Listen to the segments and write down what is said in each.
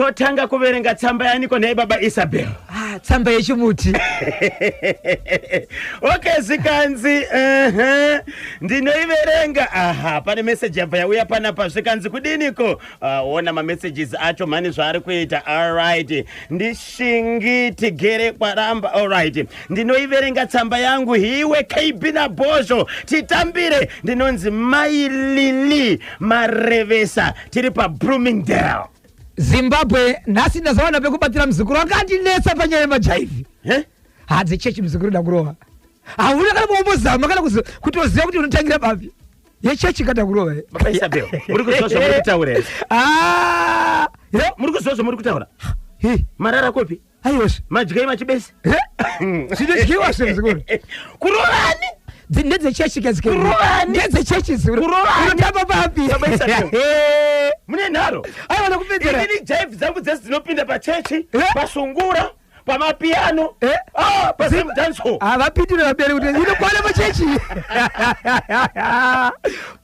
Totanga kuverenga tsamba yaniko nhai baba Isabel? Ah, tsamba yechimuti. Okay, zvikanzi ndinoiverenga. Aha, pane message yabva yauya panapa, zvikanzi kudiniko? Ona mamessages acho mhani zvaari kuita. Alright, ndishingi tigere kwaramba. Alright, ndinoiverenga tsamba yangu hiwe KB naBhozho titambire. Ndinonzi Mai Lili Marevesa, tiri paBloomingdale. Zimbabwe, nhasi ndazowana pekubatira muzukuru akandinetsa panyaya yemajaivhi. Eh? Hadzechechi muzukuru, dakurova hauna kana kuombozama kana kutoziva kuti unotangira papi yechechi kada kurova. Baba Isabel, muri kuziva zvamuri kutaura here? Ah, yo. Muri kuziva zvamuri kutaura? Hi. Marara kopi? Aiwazve. Madyai machibese? Zvinodyiwa zve, muzukuru. Kurovani? Ndedzechechi kazike. Kurovani? Ndedzechechi zikuru. Kurovani? Unotamba papi? Baba Isabel. Mune nharo. Aiwa, ndakupedzera. Inini jaivhi dzangu dzese dzinopinda pachechi, Eh? pasungura, pamapiano, Eh? ah, paZimdancehall. Havapindire vabereki kuti inokwana pachechi.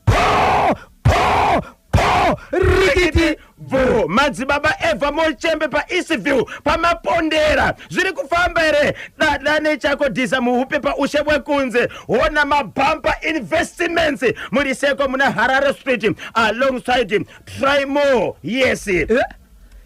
Po po po, rikiti. Bvo madzibaba Evha Mochembe paEastview pamapondera, zviri kufamba here? Dada nechako dhisa muhupe paushe bwekunze. Hona mabhampa Investments, muri seko muna Harare Street alongside Trimore. Yes.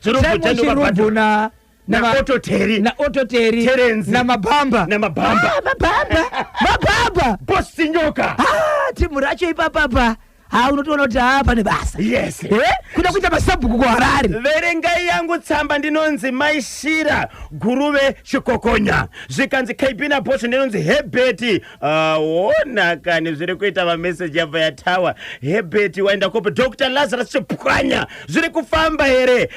Chirubhu na naototeri. Naototeri. Terence. Namabhamba. Namabhamba. Ah, mabhamba, mabhamba. Bosinyoka. Ah, timu racho ipapapa ha, unotoona kuti ha, pane basa. Yes. Eh? Kuda kuita masabhuku kuHarare. Verengai yangu tsamba. Ndinonzi Maishira Guruve Chikokonya. Zvikanzi KB naBhosvo, ndinonzi Hebeti. Ona kani zviri kuita, vameseji yabva yatawa. Hebeti waenda kopo. Dr Lazarus Chipwanya, zviri kufamba here?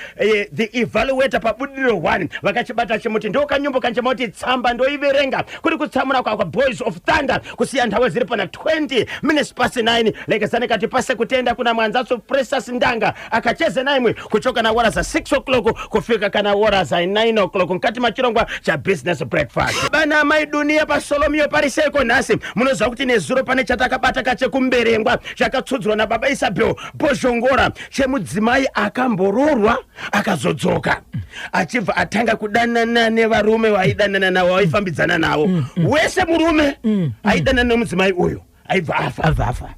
The Evaluator paBudiriro 1, vakachibata chimuti. Ndokanyumbo kanchemauti tsamba ndoiverenga kuri kutsamura kwakwa Boys of Thunder, kusiya ndhawe dziri pana 20 minutes past 9. Lekesani kati pase kutenda kuna mwanzatso Precious Ndanga akacheze naimwe kuchoka na wora za 6 o'clock kufika kana wora za 9 o'clock mkati machirongwa cha Business Breakfast. Bana mai Dunia paSolomio, pariseko nhasi? Munoziva kuti nezuro pane chatakabata kachekumberengwa chakatsudzwa nababa Isabel Bozhongora, chemudzimai akambororwa akazodzoka achibva atanga kudanana nevarume vaidanana navo, vaifambidzana navo. Wese murume aidanana nemudzimai uyu aibva afa. Abva afa.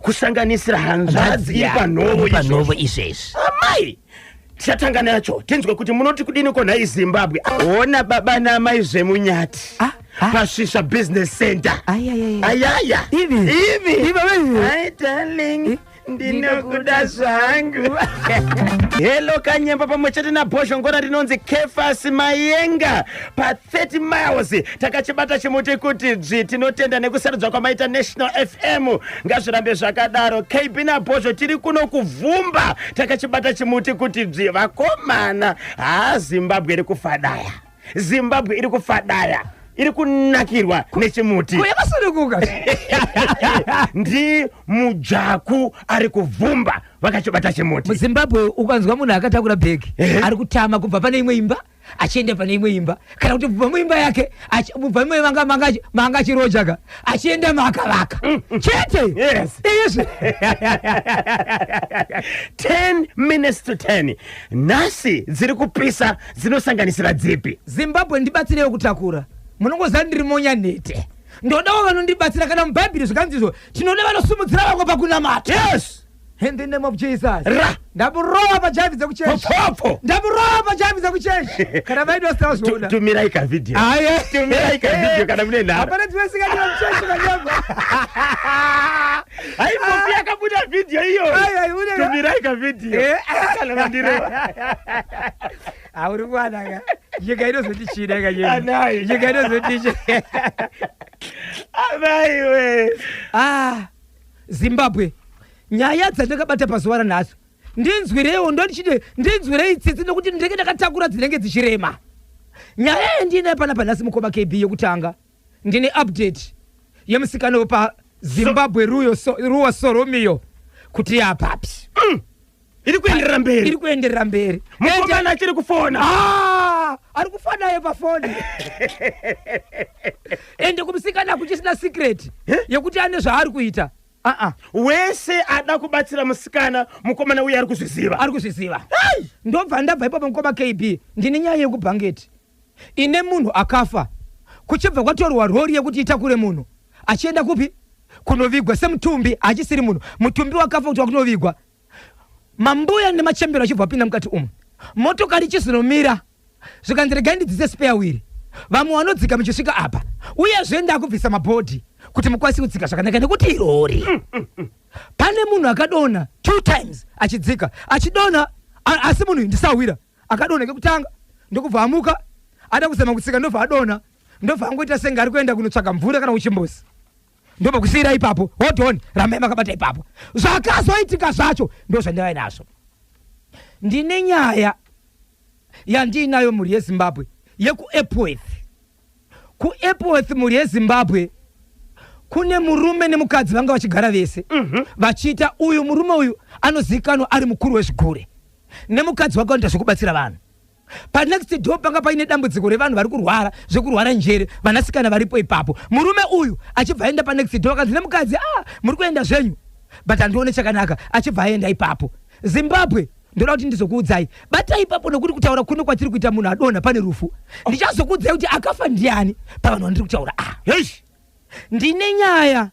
Kusanganisira hanzvadzi iri panhovo. Panhovo. Izvozvo. Izvezvi. Amai, tichatanga nacho tinzwe kuti munoti kudini ko nhai Zimbabwe. Ona baba namai zvemunyati Ah, ah. paSvisva Business Center. Ayayaya. Ayaya. Ivi. Ivi. Ivi, ivi. Ai darling, ndinokuda zvangu. Hello Kanyemba pamwe chete naBhozhongora, rinonzi Kefas Mayenga pa30 Miles, takachibata chimuti kuti dzvi. Tinotenda nekusarudzwa kwamaita National FM, ngazvirambe zvakadaro. KB naBhozho, tiri kuno kuvhumba, takachibata chimuti kuti dzvi. Vakomana, haa, Zimbabwe iri kufadaya, Zimbabwe iri kufadaya, iri kunakirwa nechimuti. Ko yakasununguka. Ndi mujaku ari kuvhumba, vakachibata chimuti. MuZimbabwe ukanzwa munhu akatakura bhegi Ehe. ari kutama kubva pane imwe imba achienda pane imwe imba, kana kuti kubva muimba yake kubva imwe manga achirojaga achienda maakavaka chete. Yes. Izvi. 10 minutes to 10. Nhasi dziri kupisa dzinosanganisira dzipi? Zimbabwe, ndibatsirewo kutakura. Munongoziva ndiri monya nhete, ndodawo vanondibatsira. Kana mubhaibheri zvikanzizvo, tinoda vanosumudzira vamwe pakunamata. Yes. In the name of Jesus. Ra. Ndamurova pajaivhi dzekuchechi. Popfopfo. Ndamurova pajaivhi dzekuchechi kana vaidositawo zvoona. Tumirai kavhidhiyo. Aye. Tumirai kavhidhiyo kana mune nharo. Hapana dzimwe muchechi kanyamba. Haimbofi yakabuda vhidhiyo iyoyo. Ai, ai, Tumirai kavhidhiyo Eh. kana mandireva. Hauri kuwanaka, nyika inozotichida kanyemba. Anai. Nyika inozotichi. Amaiwe. Ah, Zimbabwe, nyaya dzandakabata pazuva ranhasi, ndinzwireiwo, ndondichiti ndinzwirei tsitsi nokuti ndinenge ndakatakura dzinenge dzichirema. Nyaya yandinayo panapa nhasi, mukoma KB, yekutanga, ndine update yemusikana wepaZimbabwe Ruwa Soromiyo kuti yapapi. Iri kuenderera Iri mberi. kuenderera mberi. Mukomana achiri kufona. Ah, ari kufanaye pafoni. Ende kumusikana kuchisina secret yekuti ane zvaari kuita. Aa. Wese ada kubatsira musikana, mukomana uye ari kuzviziva. Ari kuzviziva. Ndobva ndabva ipapo, mukoma KB, ndine nyaya yekubhangeti ine munhu akafa, kuchibva kwatorwa rori yekuti itakure munhu achienda kupi? Kunovigwa semutumbi. Hachisiri munhu, mutumbi wakafa kuti wakunovigwa. Mambuya nemachembero achibva apinda mukati umu, motokari ichizonomira, zvikanzi, "Regai ndidzise spare wheel." Vamwe vanodzika muchisvika apa, uyezve ndakubvisa mabhodhi kuti mukwanise kudzika zvakanaka, nekuti irori. Pane munhu akadonha two times achidzika, achidonha, asi munhu ndisawira. Akadonha kekutanga, ndokubva amuka, ada kuzama kutsika, ndobva adonha, ndobva angoita senge ari kuenda kunotsvaga mvura kana kuchimbuzi, ndobva kusiyira ipapo. Hold on, rambai makabata ipapo. Zvakazoitika zvacho ndo zvandaiva nazvo. Ndine nyaya yandiinayo, mhuri yeZimbabwe, yekuEpworth. KuEpworth, mhuri yeZimbabwe, kune murume nemukadzi vanga vachigara vese vachiita. Uyu murume uyu anozivikanwa ari mukuru wezvigure, nemukadzi wake vanoita zvekubatsira vanhu. Panext door panga paine dambudziko revanhu vari kurwara zvekurwara njere, vanasikana varipo ipapo. Murume uyu achibva aenda panext door, akanzi nemukadzi, "Ah, muri kuenda zvenyu, but handione chakanaka." Achibva aenda ipapo. Zimbabwe, ndoda kuti ndizokuudzai, bata ipapo, nokuti kutaura kuno kwatiri kuita, munhu adonha, pane rufu. Ndichazokuudzai kuti akafa ndiani pavanhu vandiri kutaura. Ah, Hei. Ndine nyaya,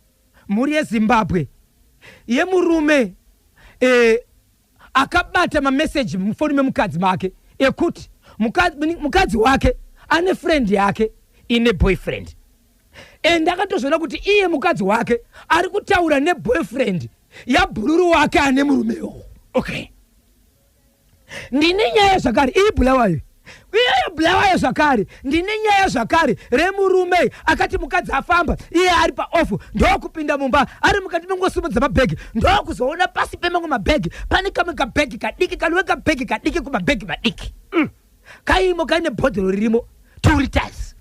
mhuri yeZimbabwe, yemurume akabata mameseji mufoni memukadzi make ekuti mukadzi wake ane friend yake ine boyfriend, and akatozviona kuti iye mukadzi wake ari kutaura neboyfriend yabhururu wake ane murumewo. Ndine nyaya zvakare iyi, Bulawayo, iyoyo Bulawayo zvakare. Ndine nyaya zvakare remurume akati mukadzi afamba, iye ari paoff, ndokupinda mumba, ari mukati mengosimudza mabhegi, ndokuzoona pasi pemamwe mabhegi pane kamwe kabhegi kadiki, kanove kabhegi kadiki kumabhegi madiki, kaimo kaine bhodhoro ririmo 2 liters.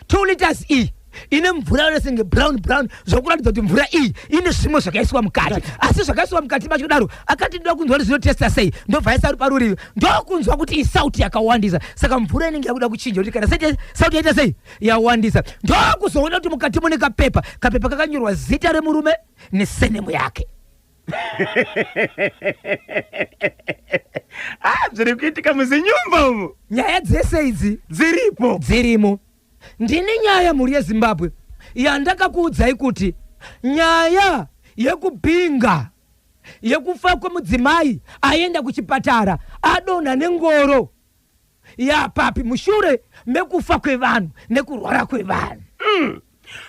2 liters iyi ine mvura yone senge brown brown, zvokuratidza kuti mvura iyi ine zvimwe zvakaiswa mukati. Asi zvakaiswa mukati macho kudaro, akati ndoda kunzwa kuti zvinotesta sei, ndobva aisa parurivi, ndokunzwa kuti isauti yakawandisa. Saka mvura inenge yakuda kuchinja, kuti kana sauti yaita sei, yawandisa. Ndokuzoona kuti mukati mune kapepa, kapepa kakanyorwa zita remurume nesurname yake. Ah, zviri kuitika muzinyumba umu. Nyaya dzese idzi dziripo. Dzirimo. Ndine nyaya, mhuri yeZimbabwe, yandakakuudzai kuti nyaya yekubhinga, yekufa kwemudzimai aenda kuchipatara, adonha nengoro yapapi, mushure mekufa kwevanhu nekurwara kwevanhu.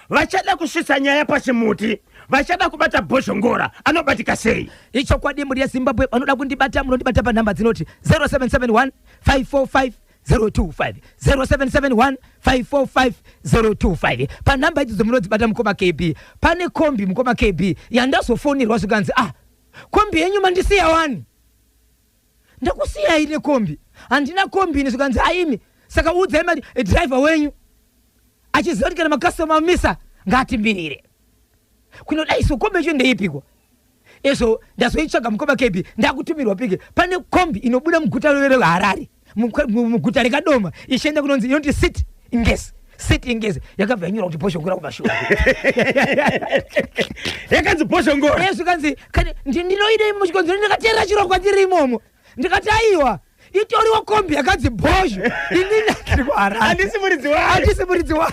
Vachada kusvitsa nyaya pachimuti, vachada kubata Bhozhongora, anobatika sei? Ichokwadi, mhuri yeZimbabwe, vanoda kundibata munondibata panhamba dzinoti 0771 545 025, 0771 545 025. Panhamba idzodzo munodzibata, mukoma KB. Pane kombi, mukoma KB, yandazofonirwa, zvikanzi, "Ah, kombi yenyu mandisiya wani." "Ndakusiyai nekombi? Handina kombi ini." Zvikanzi, "Aimi, saka udzai mari dhiraivha wenyu achiziva kuti kana makastoma amisa ngaatimirire kunodai. So kombi yacho ndeipikwa?" Izvo ndazoitsvaga, mukoma KB, ndakutumirwa pic. Pane kombi inobuda muguta reHarare, muguta rekadoma, ichienda kunonzi, inoti City Ingezi. City Ingezi yakabva yanyora kuti Bhozhongora kumashure. Yakanzi Bhozhongora. Zvikanzi, "Ndinoidei muchikonzero?" Ndikateerera chirongwa ndiri imomo, ndikati, "Aiwa, itoriwo kombi yakanzi Bhozho, inini ndiri kuHarare." Handisi muridzi wayo. Handisi muridzi wayo.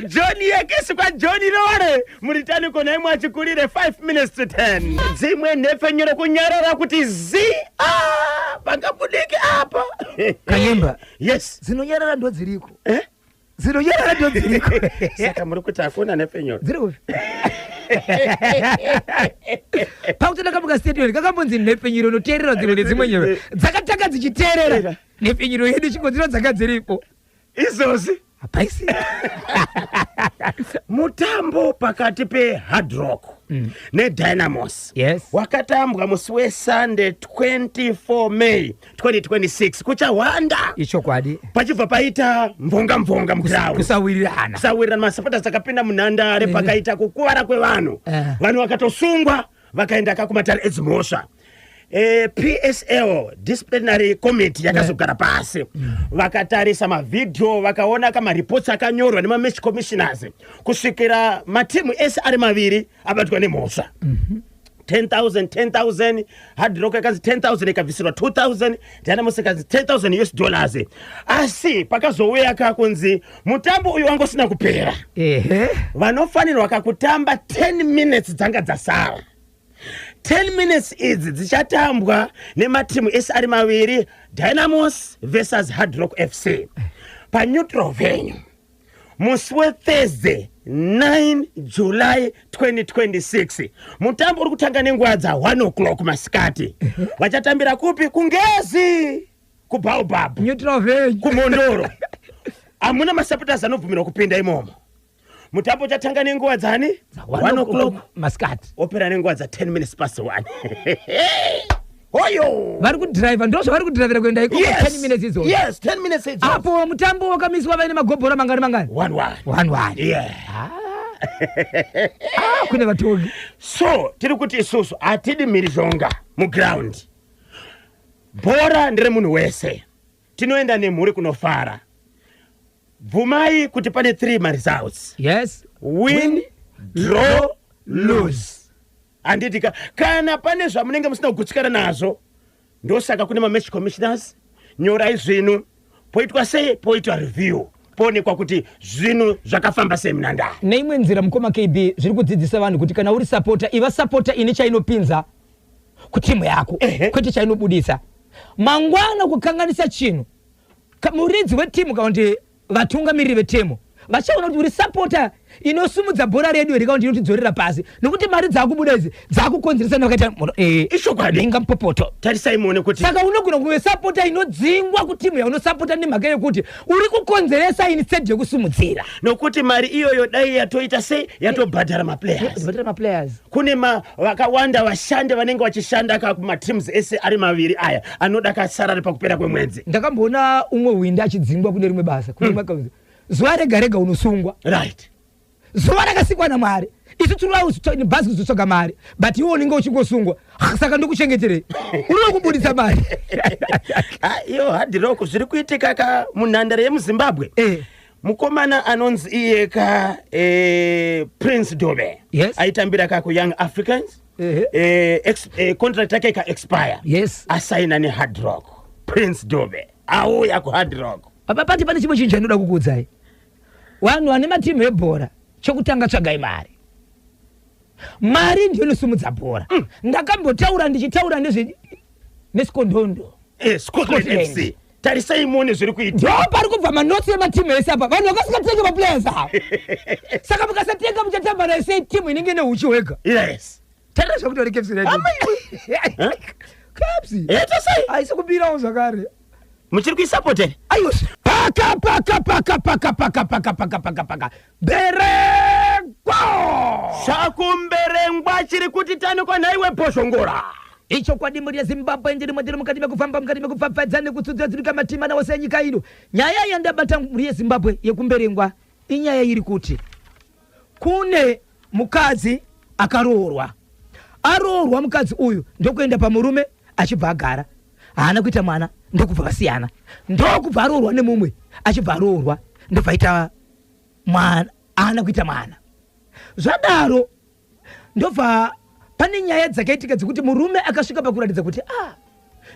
John yekesi kwaJohn Rore muritani kona imwe achikurire 5 minutes to 10. Dzimwe nhepfenyuro kunyarara kuti zi a pangabudiki apa. Kanyemba. Yes. Dzinonyarara ndo dziriko. Eh? Dzinonyarara ndo dziriko. Saka muri kuti hakuna nhepfenyuro? Dziri kupi? Pakuti ndakamuka statement kakambonzi nhepfenyuro inoteerera dzimwe nedzimwe nyero dzakatanga dzichiteerera nhepfenyuro yedu, chingodziro dzanga dziripo. Izvozvi hapaisi. Mutambo pakati peHard Rock neDynamos wakatambwa musi weSunday 24 May 2026 kuchahwanda. Ichokwadi. Pachibva paita mvonga mvonga muground. Kusawirirana. Kusawirirana, masupporters akapinda munhandare, pakaita kukuvara kwevanhu. Vanhu vakatosungwa, vakaenda kakumatare edzimhosva. PSL disciplinary committee yakazogara pasi, vakatarisa mavhidhiyo, vakaona kamareports akanyorwa nemamatch commissioners, kusvikira matimu ese ari maviri abatwa nemhosva. 10,000 10,000. Hard Rock yakanzi 10,000, ikabvisirwa 2000. Dynamos ikanzi 10,000 US dollars. Asi pakazouya kakunzi mutambo uyu wanga usina kupera. Vanofanirwa kakutamba 10 minutes dzanga dzasara. 10 minutes idzi dzichatambwa nematimu ese ari maviri, Dynamos versus Hard Rock FC, paneutral venue musi weThursday 9 July 2026. Mutambo uri kutanga nenguva dza1 o'clock masikati. Vachatambira kupi? KuNgezi, kuBaobab. Neutral venue. KuMhondoro. Hamuna masupporters anobvumirwa kupinda imomo. Mutambo uchatanga nenguva dzani? 1 o'clock. Masikati. Opera nenguva dza10 minutes past 1. Hoyo. Vari kudhiraivha, ndo zvavari kudhiraivhira kuenda ikoko. 10 minutes idzodzo. Yes, 10 minutes idzodzo. Apo mutambo wakamiswa vaine magobhora mangani mangani? 1 1. 1 1. Yeah. Ah, kune vatongi. So tiri kuti isusu hatidi mhirizhonga muground. Bhora nderemunhu wese, tinoenda nemhuri kunofara. Bvumai kuti pane 3 maresults: win, draw, lose, handiti ka? Kana pane zvamunenge musina kugutsikana nazvo, ndosaka kune mamatch commissioners. Nyorai zvinhu, poitwa sei? Poitwa review, poonekwa kuti zvinhu zvakafamba sei munhandare. Neimwe nzira, mukoma KB, zviri kudzidzisa vanhu kuti kana uri sapota, iva sapota ine chainopinza kutimu yako, kwete chainobudisa. Mangwana kukanganisa chinhu, muridzi wetimu kana kuti vatungamiriri vetimu vachaona kuti uri sapota inosumudza bhora redu here kana kuti inotidzorera pasi, nekuti mari dzakubuda idzi dzakukonzeresa nakaita Ichokwadi. Ninga mupopoto. Tarisai muone kuti Saka unogona kunge sapota inodzingwa kutimu yaunosapota nemhaka yekuti uri kukonzeresa instead yekusumudzira. Nokuti mari iyoyo dai yatoita sei? Yatobhadhara maplayers. Bhadhara maplayers. Kune vakawanda vashandi vanenge vachishanda ka kumateams ese ari maviri aya, anoda kasarari pakupera kwemwedzi. Ndakamboona umwe hwindi achidzingwa kune rimwe basa, kune rimwe kaunzi zuva rega rega unosungwa. Zuva rakasikwa naMwari, isu tiri bhazi kuzotsvaga mari, but iwe unenge uchingosungwa. Saka ndokuchengeterei? Uri kubudisa mari. Ah, iyo Hard Rock, zviri kuitika ka munhandare yemuZimbabwe. Mukomana anonzi iye ka Prince Dube, aitambira ka kuYoung Africans. Contract yake ika expire. Asaina neHard Rock. Prince Dube auya kuHard Rock. Papa, pati pane chimwe chinhu chandinoda kukuudzai. Vanhu vane matimu ebhora, chokutanga tsvagai mari. Mari ndiyo inosumudza bhora. Ndakambotaura ndichitaura nezve neSikondondo. Scotland. Scotland. FC, tarisai muone zviri kuitika. Ndo pari kubva manotsi ematimu ese apa. Vanhu vakasingatenge maplayers ava, saka mukasatenga muchatamba nayo sei timu inenge ine uchi hwega? Tarira zvakuti vari Caps United. Caps Tasai. Haisi kubirawo zvakare. Muchiri kuisapota here? Aiwa, paka paka paka paka paka paka paka paka paka Mberengwa. Chakumberengwa chiri kuti tanikwa nhaiwe Bhozhongora. Ichokwadi, mhuri yeZimbabwe, ndirimo, ndiri mukati mekufamba, mukati mekupfapfadza nekutsudzura dzirika matima nawose enyika ino. Nyaya yandabata, mhuri yeZimbabwe, yekuMberengwa inyaya iri kuti kune mukadzi akaroorwa. Aroorwa mukadzi uyu, ndokuenda pamurume, achibva agara, haana kuita mwana, ndokubva vasiyana, ndokubva aroorwa nemumwe. Achibva aroorwa, ndobva aita mwana, haana kuita mwana. Zvadaro, ndobva pane nyaya dzakaitika dzekuti murume akasvika pakuratidza kuti a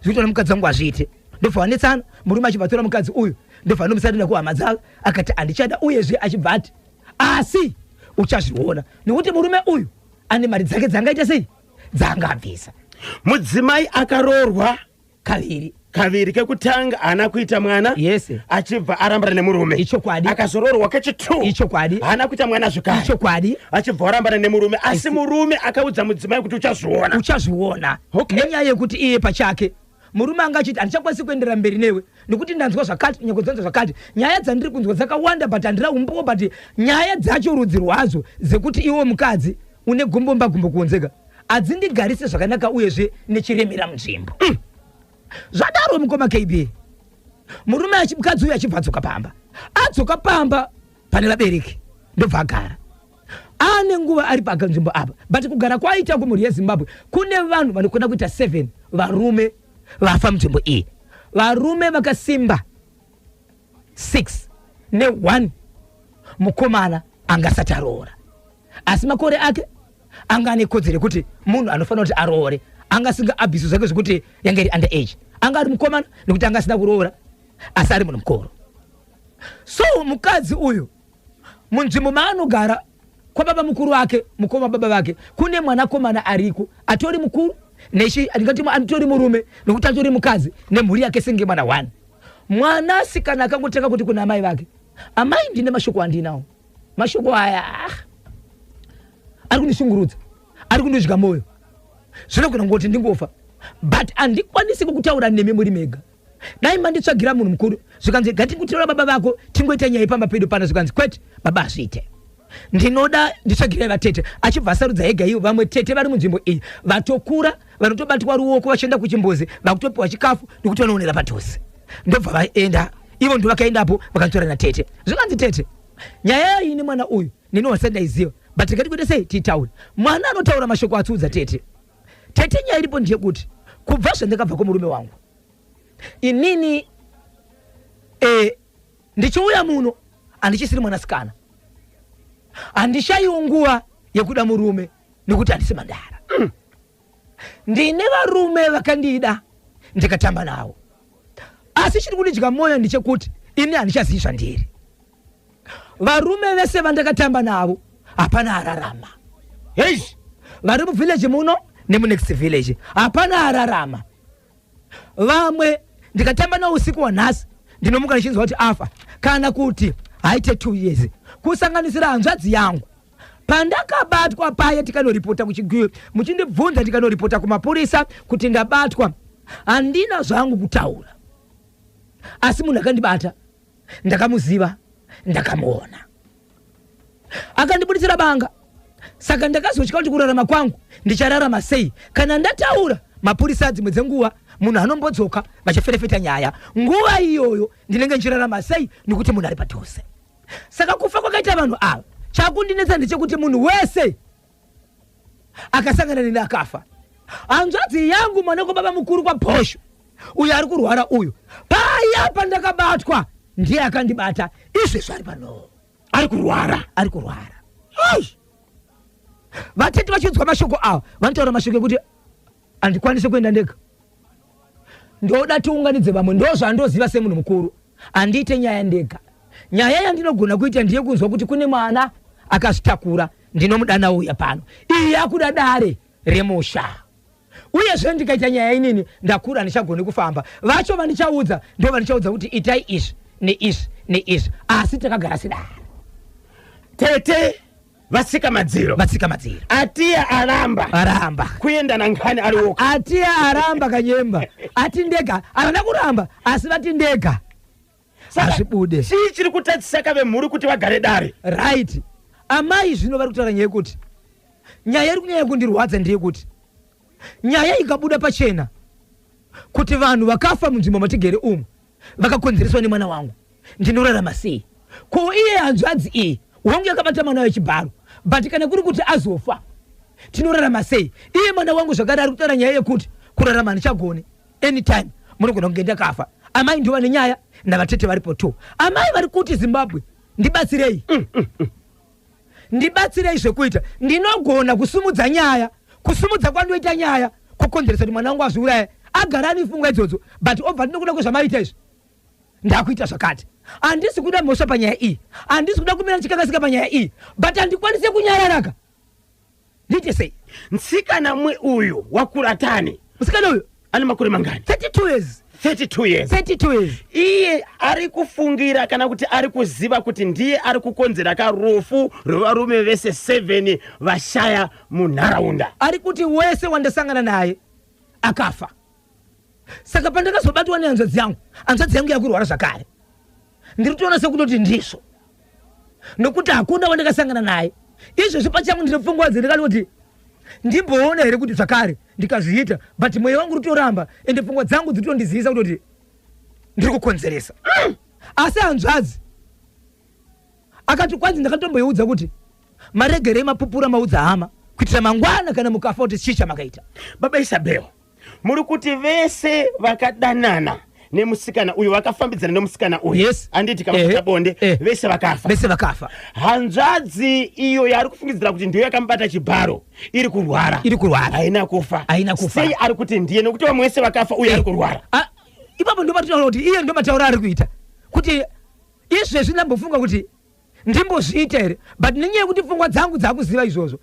zvikuita mukadzi wangu hazviite. Ndobva wanetsana, murume achibva atora mukadzi uyu, ndobva anomusarira kuhama dzake, akati handichada. Uyezve achibva ati asi uchazviona, nekuti murume uyu ane mari dzake dzangaita sei, dzangabvisa. Mudzimai akaroorwa kaviri. Kaviri. Kekutanga haana kuita mwana. Achibva arambana nemurume. Ichokwadi. Akazoroorwa kechi2. Ichokwadi. Haana kuita mwana zvekare. Ichokwadi. Achibva arambana nemurume, asi murume akaudza mudzimai kuti uchazviona. Uchazviona. Nenyaya yekuti iye pachake murume anga achiti handichakwanisi kuenderera mberi newe nekuti ndanzwa zvakati, nyakudzanzwa zvakati, nyaya dzandiri kunzwa dzakawanda, but handina umbowo, but nyaya dzacho rudzi rwadzo dzekuti iwo mukadzi une gumbomba gumbo kunzeka hadzindigarise zvakanaka, uyezve nechiremera munzvimbo. Zvadaro, mukoma KB, murume mukadzi uyu achibva adzoka pamba, adzoka pamba pane vabereki, ndobva agara. Ane nguva ari pakanzvimbo apa, but kugara kwaita kumhuri yeZimbabwe kune vanhu vanokwana kuita 7 varume vafa munzvimbo iyi. Varume vakasimba 6 ne1 mukomana angasati aroora, asi makore ake anga ane kodzero yekuti munhu anofanira kuti aroore. Anga asinga abhisu zvake zvekuti yange iri under age, anga ari mukomana nekuti anga asina kuroora, asi ari munhu mukuru. So mukadzi uyu munzvimbo maanogara kwababa mukuru wake, mukoma baba vake, kune mwanakomana ariko atori mukuru nechi, ndingati atori murume nekuti atori mukadzi nemhuri yake senge mwana one. Mwanasikana akangotanga kuti kuna amai vake, amai, ndine mashoko andinawo, mashoko aya ari kundishungurudza, ari kundidya mwoyo, zvinogona kungoti ndingofa, but handikwanisi kukutaura nemi muri mega, dai manditsvagira munhu mukuru. Zvikanzi, ngatingutaura baba vako, tingoita nyaya pamba pedu pano. Zvikanzi, kwete baba, hazviite, ndinoda nditsvagirai vatete. Achibva asarudza ega ivo vamwe tete vari munzvimbo iyi vatokura, vanotobatwa ruoko vachienda kuchimbuzi, vakutopiwa chikafu nekuti vanoonera padhuze. Ndobva vaenda ivo, ndo vakaendapo vakanditora natete. Zvikanzi, tete, nyaya iyi nemwana uyu nini ndaiziva, but ngatikuite sei, tiitaure. Mwana anotaura mashoko atsiudza tete. Tete, nyaya iripo ndeyekuti kubva zvandakabva kumurume wangu inini ndichiuya muno, handichisiri mwanasikana, handishayiwo nguva yekuda murume nekuti handisi mandara. Ndine varume vakandida, ndikatamba navo, asi chiri kundidya mwoyo ndechekuti ini handichazivi zvandiri. Varume vese vandakatamba navo hapana ararama. Hei! Vari muvillage muno nemunext village hapana ararama. Vamwe ndikatamba navo usiku hwanhasi, ndinomuka ndichinzwa kuti afa kana kuti haite 2 years, kusanganisira hanzvadzi yangu. Pandakabatwa paya, tikanoripota kuchiguyo, muchindibvunza, ndikanoripota kumapurisa kuti ndabatwa, handina zvangu kutaura, asi munhu akandibata ndakamuziva, ndakamuona akandibuditsira banga. Saka ndakazotya kuti kurarama kwangu ndichararama sei kana ndataura. Mapurisa dzimwe dzenguva munhu anombodzoka vachiferefeta nyaya, nguva iyoyo ndinenge ndichirarama sei nekuti munhu ari padhuze? Saka kufa kwakaita vanhu ava, chakundinetsa ndechekuti munhu wese akasangana neni akafa. Hanzvadzi yangu, mwana kwababa mukuru kwaBhosho, uyo ari kurwara uyu, paya pandakabatwa ndiye akandibata. Izvezvi ari pano. Ari kurwara? Ari kurwara. Ai! Vatete vachinzwa mashoko ava, vanotaura mashoko ekuti handikwanisi kuenda ndega, ndoda tiunganidze vamwe. Ndo zvandoziva semunhu mukuru, handiite nyaya ndega. Nyaya yandinogona kuita ndiye kunzwa kuti kune mwana akazvitakura, ndinomudana uya pano. Iyi yakuda dare remusha. Uyezve ndikaita nyaya inini ndakura, handichagoni kufamba. Vacho vandichaudza ndo vandichaudza kuti itai izvi neizvi neizvi, asi takagara sedare. Tete vatsika madziro. Vatsika madziro. Atiya aramba. Aramba. Kuenda nangani ari woga. Atiya aramba kanyemba, ati ndega. Havana kuramba, asi vati ndega hazvibude. Chii chiri kutadzisa kavemhuri kuti vagare dare? Right, amai zvino vari kutaura nyaya yekuti nyaya iri kunyanya kundirwadza ndeyekuti nyaya ikabuda pachena kuti vanhu vakafa munzvimbo matigere umu vakakonzereswa nemwana wangu, ndinorarama sei? Ko iye hanzvadzi iyi wangu yakabata mwana wechibharo, but kana kuri kuti azofa, tinorarama sei? Iye mwana wangu zvakare ari kutaura nyaya yekuti kurarama handichagoni, anytime munogona kunge ndakafa. Amai ndova nenyaya navatete varipo tu. Amai vari kuti, Zimbabwe, ndibatsirei, ndibatsirei zvekuita. Ndinogona kusumudza nyaya, kusumudza kwandoita nyaya kukonzeresa kuti mwana wangu azviuraya. Agara ane pfungwa idzodzo, but obva ndinokuda kwezvamaita izvi, ndakuita zvakati. Handisi kuda mhosva panyaya iyi, handisi kuda kumira ndichikangasika panyaya iyi, but handikwanisi kunyararaka. Ndiite sei? Mutsikana mwe uyu wakuratani? Musikana uyu ane makore mangani? 32 years. 32 years? 32 years. Iye ari kufungira kana kuti ari kuziva kuti ndiye ari kukonzera karufu rwevarume vese 7 vashaya munharaunda? Ari kuti wese wandasangana naye akafa. Saka pandakazobatwa nehanzvadzi yangu, hanzvadzi yangu yakurwara zvakare, ndiri kutoona sekutoti ndizvo, nokuti hakuna wandakasangana naye. Izvezvi pachangu ndine pfungwa dzendakati kuti ndimboona here kuti zvakare ndikazviita, but mweya wangu uri ende pfungwa dzangu dzitondizivisa kutoti ndiri kukonzeresa. Asi hanzvadzi akati kwanzi ndakatomboiudza kuti Maregerei mapupura maudza hama kuitira mangwana kana mukafa kuti chii chamakaita. Baba Isabel, muri kuti vese vakadanana nemusikana uyu, vakafambidzana nemusikana uyu, Yes. handiti kavaita bonde, vese vakafa? Vese vakafa. Hanzvadzi iyo yaari kufungidzira kuti ndiyo yakamubata chibharo iri kurwara? Iri kurwara. Haina kufa? Haina kufa. Sei ari kuti ndiye? Nekuti vamwe vese vakafa, uye ari kurwara. Ah, ipapo ndo patinotaura kuti iye ndo matauro ari kuita kuti izvezvi ndambofunga kuti ndimbozviita here, but nenyaya yekuti pfungwa dzangu dzakuziva izvozvo,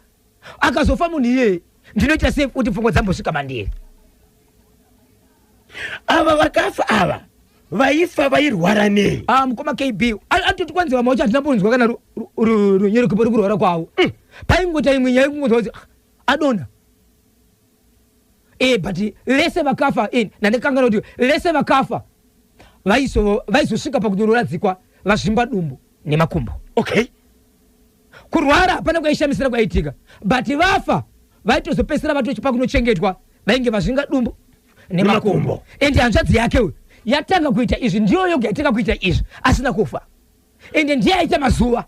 akazofa munhu iyeye ndinoita sei kuti pfungwa dzambosvika mandiri? Ava vakafa ava, vaifa vairwara nei? Ah, mukoma KB, atoti kwanzi vamwe vacho hatina mbonzwa kana runyerekepo rekurwara kwavo. Paingota imwe nyaya yekungonzwa kuti, "Ah, adonha." But vese vakafa, ndandikanganwa kuti vese vakafa vaizosvika pakunoradzikwa vazvimba dumbu nemakumbo. Kurwara hapana kwaishamisira kwaitika, but vafa vaitozopedzisira vatochipa kunochengetwa vainge vazvinga dumbu nemakumbo. Nemakumbo. Ende hanzvadzi yake uyu yatanga kuita izvi ndiyo yoga yatanga kuita izvi asina kufa, ende ndiye aita mazuva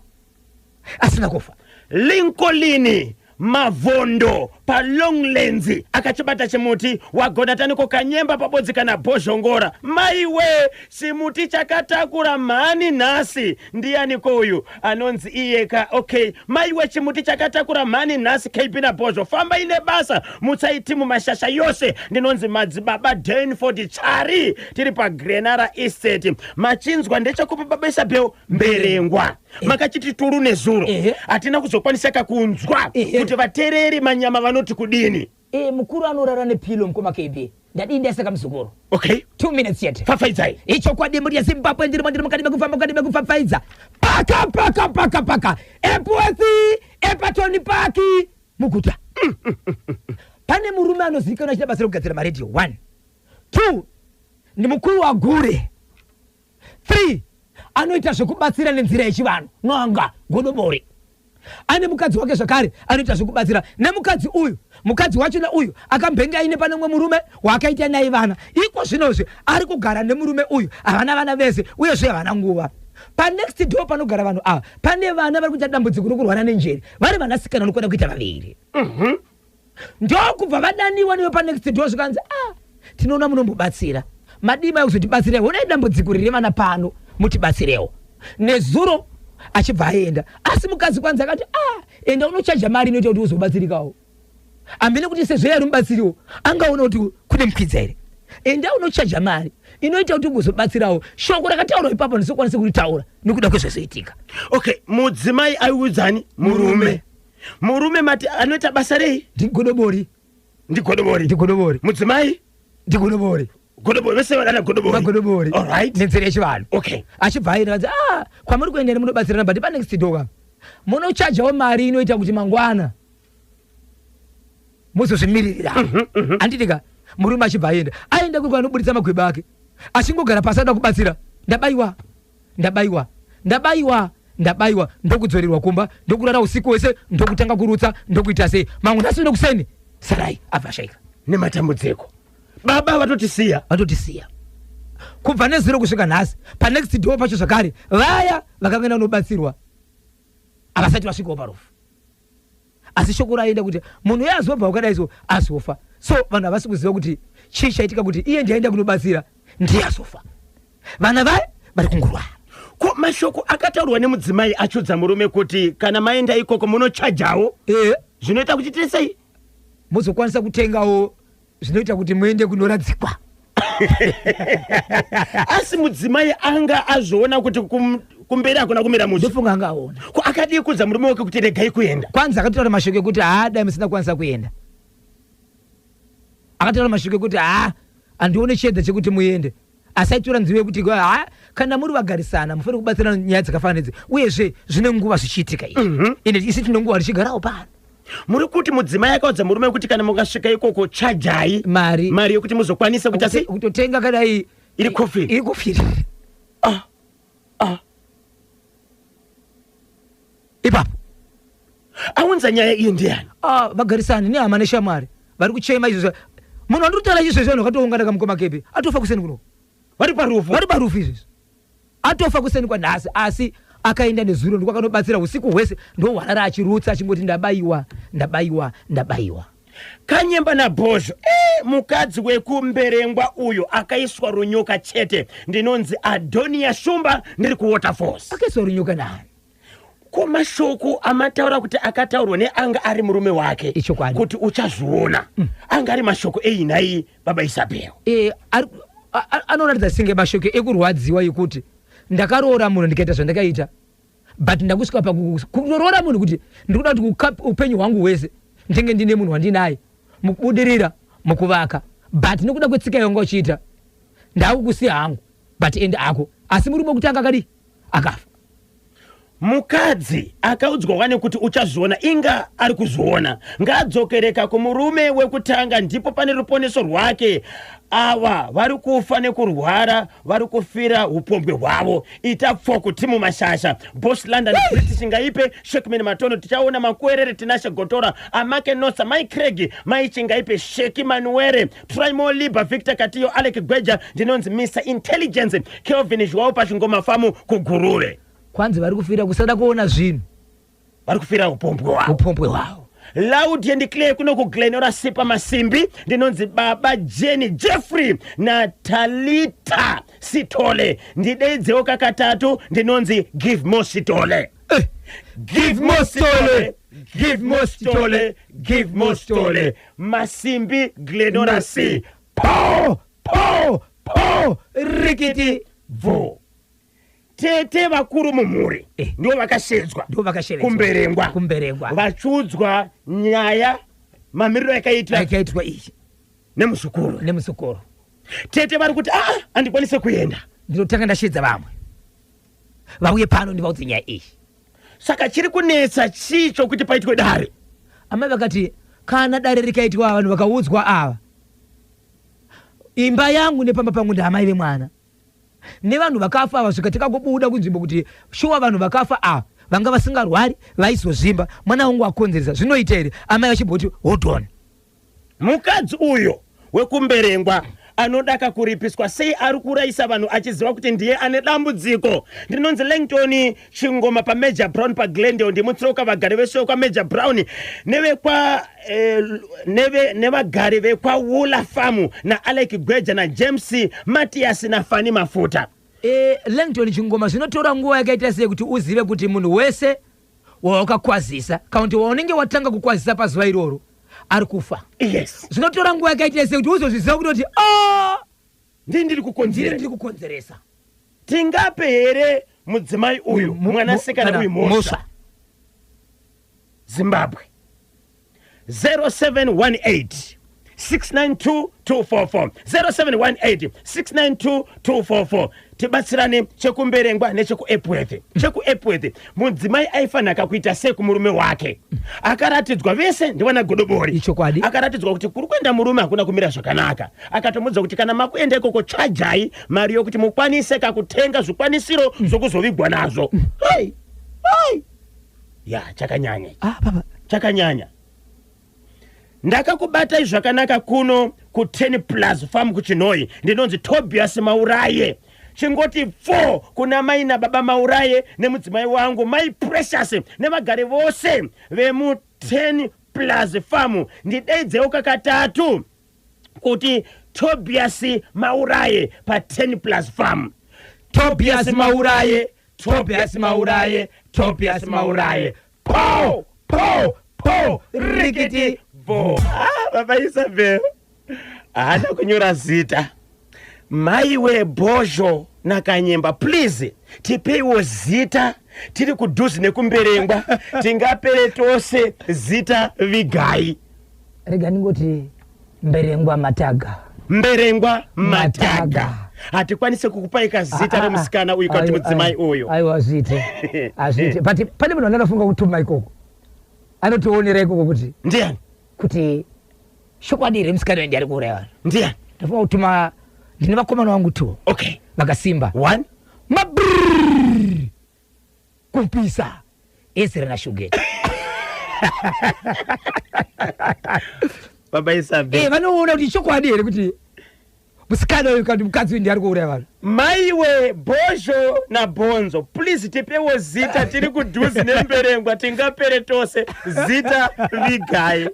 asina kufa. Lincoln Mavhondo paLonglands akachibata chimuti wagonataniko kanyemba pabodzi kana bhozhongora. Maiwe, chimuti chakatakura mhani nhasi. Ndianiko uyu anonzi iyeka? Okay, maiwe, chimuti chakatakura mhani nhasi. KB nabhozho, fambai nebasa, mutsaiti mumashasha yose. Ndinonzi Madzibaba Danford Chari, tiri paGrenara Estate. Machinzwa ndechekupa Baba Isabel Mberengwa makachiti turu nezuro. Hatina kuzokwanisa kakunzwa kuti vateereri manyama vanoti kudini. Mukuru anorara nepilo. Mukoma KB, ndadii ndaisaka muzukuru. 2 minutes chete. Fafaidzai. Ichokwadi, mhuri yeZimbabwe, ndirimo, ndiri mukati mekufamba, mukati mekupfapfaidza. Paka paka paka paka Epworth, Epatoni Park, muguta pane murume anozivikanwa achiita basa rekugadzira maredhiyo. One, two, ndi mukuru wagure. Three, anoita zvekubatsira nenzira yechivanhu, n'anga, godobori. Ane mukadzi wake zvakare, anoita zvekubatsira nemukadzi uyu. Mukadzi wachona uyu akambenge aine pane mumwe murume waakaita naye vana. Iko zvinozvi ari kugara nemurume uyu, havana vana vese, uyezve havana nguva. Panext door panogara vanhu ava pane vana vari kuita dambudziko rokurwara nenjeri, vari vanasikana vanokwana kuita vaviri. Ndokubva vadaniwa newe panext door, zvikanzi, "Ah, tinoona munombobatsira, madima ekuzotibatsirai, honai dambudziko riri vana pano, mutibatsirewo." Nezuro achibva aenda, asi mukadzi kwanzi akati, "Ah, enda unochaja mari inoita kuti uzobatsirikawo." Hamene kuti sezvo yari mubatsiriwo angaona kuti kune mukwidza here. Enda unochaja mari inoita kuti ugozobatsirawo. Shoko rakataurwa ipapo ndisokwanisa kuritaura nekuda kwezvazoitika. Okay, mudzimai aiudzani murume? Murume mati anoita basa rei? Ndigodobori. Ndigodobori? Ndigodobori. Mudzimai? Ndigodobori. Godobori, vese vana godobori? Magodobori. Nenzira yechivanhu. Achibva aenda, kanzi, "Ah, kwamuri kuenda munobatsirana, but panext door ka munochajawo mari inoita kuti mangwana muzozvimiririra, handiti ka?" Murume achibva aenda, aenda kuri anobudisa magweba ake, achingogara pasi ada kubatsira, "Ndabayiwa, ndabayiwa, ndabayiwa, ndabayiwa." Ndokudzorerwa kumba, ndokurara usiku wese, ndokutanga kurutsa, ndokuita sei. Mamwe nhasi ndokuseni sarai abva ashayika. Nematambudziko, baba vatotisiya. Vatotisiya kubva nezuro kusvika nhasi. Panext door pacho zvakare vaya vakangoenda kunobatsirwa havasati vasvikawo parufu, asi shoko raenda kuti munhu uye azobva wakadai so azofa. So vanhu havasi kuziva kuti chii chaitika, kuti iye ndiaenda kunobatsira ndiye azofa, vana vaya vari kungurwara. Ko mashoko akataurwa nemudzimai achudza murume kuti kana maenda ikoko munochajawo zvinoita kuti tisei? Muzokwanisa kutengawo zvinoita kuti muende kunoradzikwa. Asi mudzimai anga azviona kuti kumberi hakuna kumira mushe? Ndofunga anga aona. Ko akadii kudza murume wake kuti regai kuenda? Kwanza akataura mashoko ekuti, "Haa, dai musina kukwanisa kuenda." Akataura mashoko ekuti, "Haa, handione chiedza chekuti muende." Asi aitora nzivo yekuti, ha, kana muri vagarisana mufanire kubatsirana nyaya dzakafanana idzi, uyezve zvine nguva zvichiitika izvi, ende isi tine nguva tichigarawo pano. Muri kuti mudzimai akaudza murume kuti kana mukasvika ikoko chajai mari, mari yekuti muzokwanisa kuita sei? Kutotenga kadai iri coffin. Iri coffin. Ah. Ipapo. Aunza nyaya iyi ndiani? Ah, vagarisani nehama neshamwari vari kuchema izvozvo. Munhu wandiri kutaura izvozvo, vanhu vakatoungana kamukoma kepi, atofa kuseni kuno. Vari parufu? Vari parufu izvezvi, atofa kuseni kwanhasi, asi Akaenda nezuro, ndikwakanobatsira usiku hwese, ndohwarara achirutsa achingoti ndabayiwa, ndabayiwa, ndabayiwa. Kanyemba naBhozho, mukadzi wekuMberengwa uyo akaiswa runyoka chete. Ndinonzi Adonia Shumba, ndiri kuWaterfalls. Akaiswa runyoka naani? Ko mashoko amataura kuti akataurwa neanga ari murume wake Ichokwadi. kuti uchazviona, anga ari mashoko einai, baba Isabel? Anoratidza senge mashoko ekurwadziwa ekuti ndakaroora munhu, ndikaita zvandakaita, but ndakusvika pakunoroora munhu kuti ndikuda kuti upenyu hwangu hwese ndinge ndine munhu wandinaye mukubudirira, mukuvaka, but nekuda kwetsika yanga uchiita ndakukusiya hangu, but ende ako. Asi murume wekutanga akadii? Akafa. Mukadzi akaudzwa wane kuti uchazviona, inga ari kuzviona, ngaadzokereka kumurume wekutanga, ndipo pane ruponeso rwake. Ava vari kufa nekurwara, vari kufira upombwe hwavo. Ita pfoku timu mashasha, Boss London, British Ngaipe, Shekman Matono, tichaona Makwerere, Tinashe Gotora, Amake Nosa, Mai Craig, Mai Chingaipe, Sheki Manuere, Trimo Liba, Victor Katiyo, Alec Gweja. Ndinonzi Mr Intelligence Kelvin Zhwao paChingoma Famu kuGuruve. Kwanzi vari kufira kusada kuona zvinhu. Vari kufira upombwe hwavo. Upombwe hwavo. Loud and clear kuno kuGlenora Sipa Masimbi. Ndinonzi baba Jenny Jeffrey naTalita Sitole. Ndideidzewo kakatatu, ndinonzi Give More Sitole. Give More Sitole, Give More Sitole, Give More Sitole. Masimbi, Glenora C. Po po po, rikiti. Vo tete vakuru mumhuri ndivo vakashedzwa Ndivo vakashevedzwa. kuMberengwa. Kumberengwa. Vachiudzwa nyaya mamiriro yakaitwa yakaitwa iyi nemuzukuru. Nemuzukuru. Tete vari kuti aa, handikwanise kuenda. Ndinotanga ndashedza vamwe vauye pano, ndivaudze nyaya iyi. Saka chiri kunetsa chii chokuti paitwe dare? Amai vakati kana dare rikaitwa, vanhu vakaudzwa ava, imba yangu nepamba pangu ndaamai vemwana nevanhu vakafa ava, svika tikagobuda kunzvimbo kuti shuwa vanhu vakafa ava vanga vasingarwari, vaizozvimba mwana wangu akonzeresa, zvinoita here? Amai vachimboti hold on. Mukadzi uyo wekuMberengwa anodaka kuripiswa sei? Ari kurayisa vanhu achiziva kuti ndiye ane dambudziko. Ndinonzi Langton Chingoma paMajor Brown paGlendale. Ndimutsirauka vagari vese vekwaMajor Brown nevekwa nevagari vekwaWula Famu, naAlec Gweja, naJames Matias, naFani Mafuta. Langton Chingoma, zvinotora nguva yakaita sei kuti uzive kuti munhu wese wawakakwazisa kana kuti waunenge watanga kukwazisa pazuva iroro ari kufa? Yes. Zvinotora nguva yakaita sei kuti uzozviziva kutoti a ndii ndiri ndiri kukonzera ndiri kukonzeresa? Tingape here mudzimai uyu, mwanasikana uyu, mhosva? Mhosva. Zimbabwe, 0718 692 244, 0718 692 244. Tibatsirane chekuMberengwa nechekuEpworth. ChekuEpworth, mudzimai aifanira kuita sei kumurume wake? Akaratidzwa vese ndivana godobori. Ichokwadi. Akaratidzwa kuti kuri kuenda murume hakuna kumira zvakanaka. Akatomudza kuti kana makuenda ikoko, chajai mari yokuti mukwanise kakutenga zvikwanisiro zvokuzovigwa nazvo. Hai hai, ya, chakanyanya ichi. Ah, baba. Chakanyanya. Ndakakubatai zvakanaka kuno ku10 Plus Farm kuChinhoi. Ndinonzi Tobias Mauraye. Chingoti 4 kuna mai nababa Mauraye nemudzimai wangu Mai Precious nevagari vose vemu10 Plus Farm. Ndideidzewo kakatatu kuti Tobias Mauraye pa10 Plus Farm. Tobias Mauraye, Tobias Mauraye, Tobias Mauraye. Po po po, rikiti vo. Ah, baba Isabel haana kunyora zita. Mai weBhozho naKanyemba, please tipeiwo zita, tiri kudhuzi nekuMberengwa, tingapere tose zita, vigai. Rega ndingoti Mberengwa Mataga. Mberengwa Mataga. Mataga. Hatikwanisi kukupai kazita remusikana uyu kana kuti mudzimai uyu. Aiwa, hazviite, hazviite, but pane munhu andanofunga kutuma ikoko, anotoonera ikoko kuti Ndiani? Kuti chokwadi here musikana uyu ndiye ari kuuraya vanhu. Ndiani? Ndafunga kutuma, ndine vakomana vangu two vakasimba. One. Mabrrr, kupisa, Ezra naShuget. Baba Isabel. Vanoona kuti chokwadi here kuti. Musikana uyu kandi mukadzi uyu ndiye ari kuuraya vanhu. Maiwe Bhozho naBhonzo, please tipewo zita, tiri kudhuzi nemberengwa, tingapere tose. Zita vigai.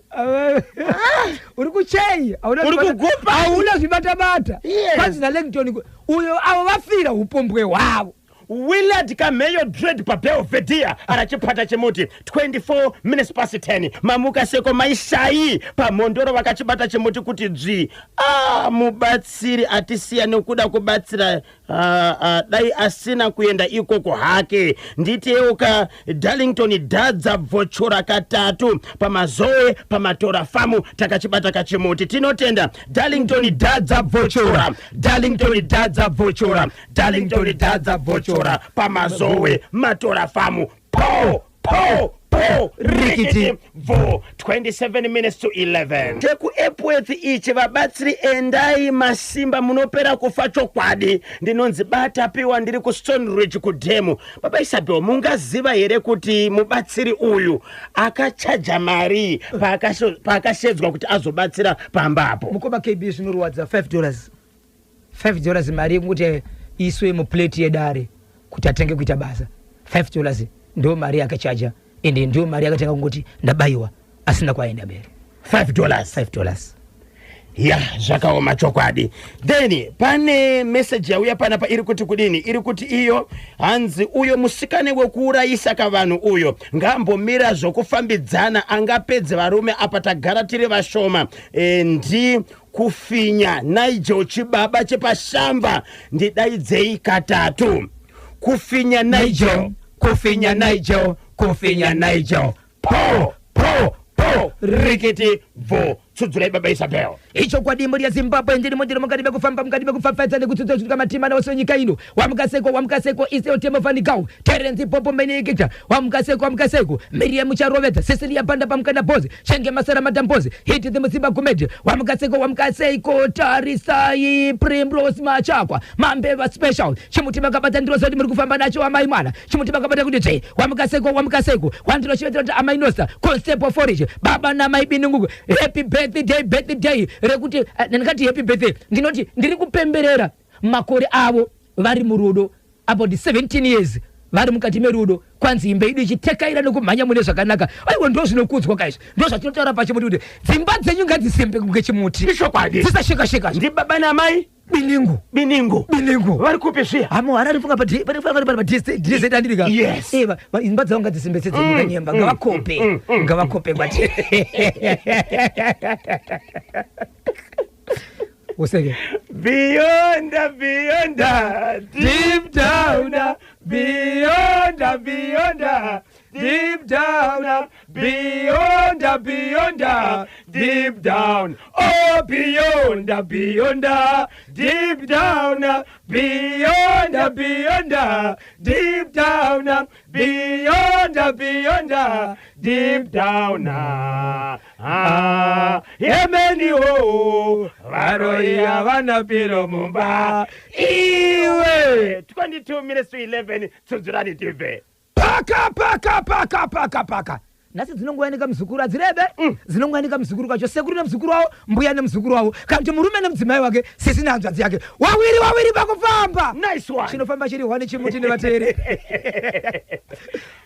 Uri kuchei? Uri kugupa? Hauna zvibatabata. Yes. Kwanzi naLangton uyo, avo vafira upombwe hwavo. Willard Kameyo Dread paBelvedere arachipata chimuti 24 minutes past 10. Mamuka seko maishai pamhondoro vakachibata chimuti kuti dzvi. Ah, mubatsiri atisiya nekuda kubatsira. Ah, ah, dai asina kuenda ikoko hake. Nditeuka Darlington Dhadza bvochora katatu pamazoe pamatora famu takachibata kachimuti. Tinotenda Darlington Dhadza bvochora, Darlington Dhadza bvochora, Darlington Dhadza bvochora pamazowe matora famu. Po po po, rikiti bvo. 27 minutes to 11. ChekuEpworth ichi, vabatsiri endai masimba, munopera kufa chokwadi. Ndinonzi Batapiwa, ndiri kuStone Ridge kudhemu. Baba Isabel, mungaziva here kuti mubatsiri uyu akachaja mari paakashedzwa kuti azobatsira pambapo? Mukoma KB, zvinorwadza. $5, $5, mari yekuti iswe muplate yedare kuti atenge kuita basa. $5 ndo mari yakachaja, ende ndio mari yakatanga kungoti ndabayiwa asina kwaenda mberi. $5. $5. Ya, zvakaoma chokwadi. Then pane meseji yauya panapa, iri kuti kudini? Iri kuti iyo hanzi uyo musikane wekuurayisa kavanhu uyo ngaambomira zvokufambidzana, angapedze varume apa tagara tiri vashoma. Ndi kufinya Nigel chibaba chepashamba, ndidaidzei katatu. Kufinya Nigel, kufinya Nigel, kufinya Nigel, po po po, rikiti bvo. Tsudzurai, baba Isabel. Ichokwadi, mhuri yeZimbabwe, ndiri mundiri mukati mekufamba, mukati mekupfapfaidza nekutsutsa svika matima naose nyika ino. Wamukaseko, wamukaseko, iseo fanikau Terenzi Popo Menikita. Wamukaseko, wamukaseko, Miriam Charovedza, Cecilia Banda pamukana Bozi Shenge Masara Madambozi Hiti the Musimba Kumedi. Wamukaseko, wamukaseko, Tarisai Primrose Machakwa Mambeva Special chimuti makabata, ndiro muri kufamba nacho amai mwana, chimuti makabata kuti tsve. Wamukaseko, wamukaseko, wandinochivetera kuti amai Nosta Constable Forage, baba namai Binunguku, happy birthday, birthday rekuti ndingati happy birthday, ndinoti ndiri kupemberera makore avo vari murudo, about 17 years vari mukati merudo. Kwanzi imba yedu ichitekaira nekumhanya mune zvakanaka. Aiwa, ndo zvinokudzwa kaizvi, ndo zvatinotaura pachimuti kuti dzimba dzenyu ngadzisimbe kunge chimuti. Ichokwadi. Dzisashekasheka. Ndibaba namai Biningu. Biningu. Biningu. Vari kupi zviya? Hamuharari, funga padz andirika. Yes. Imba dzavo ngadzisimbe sedzemukanyemba. Ngavakope, ngavakope kwati useke. Beyond, beyond, deep down, beyond, beyond, deep down, beyond, beyond, deep down, oh, beyond, beyond, deep down, beyond, beyond, deep down, beyond, beyond, deep down. Ah, yemeni ho, varoi havana piro mumba iwe. 22 minutes to 11. Tsudzurani tibve. Paka paka paka paka paka. Nhasi dzinongowanika muzukuru, hadzirebe, dzinongowanika muzukuru kacho, sekuru nemuzukuru wavo, mbuya nemuzukuru wavo, kana kuti murume nemudzimai wake, sisi nehanzvadzi yake, wawiri wawiri pakufamba. Nice one. Chinofamba chiri hwani chimuti nevateere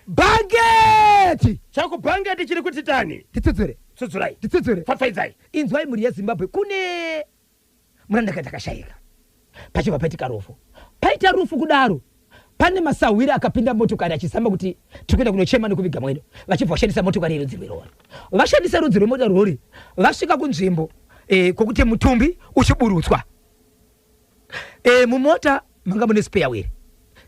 bhangeti. Chakubhangeti chiri kuti tani? Titsudzure. Tsudzurai. Titsudzure. Pfapfaidzai. Inzwai, mhuri yeZimbabwe, kune murandakadzi akashayika, pachibva paitika rufu. Paita rufu kudaro, pane masahwiri akapinda motokari achizama kuti tikuenda kunochema nekuviga mwene, vachibva vashandisa motokari yerudzi rwerori. Vashandisa rudzi rwemota rori, vasvika kunzvimbo kwokuti mutumbi uchiburutswa, mumota manga mune spare wheel.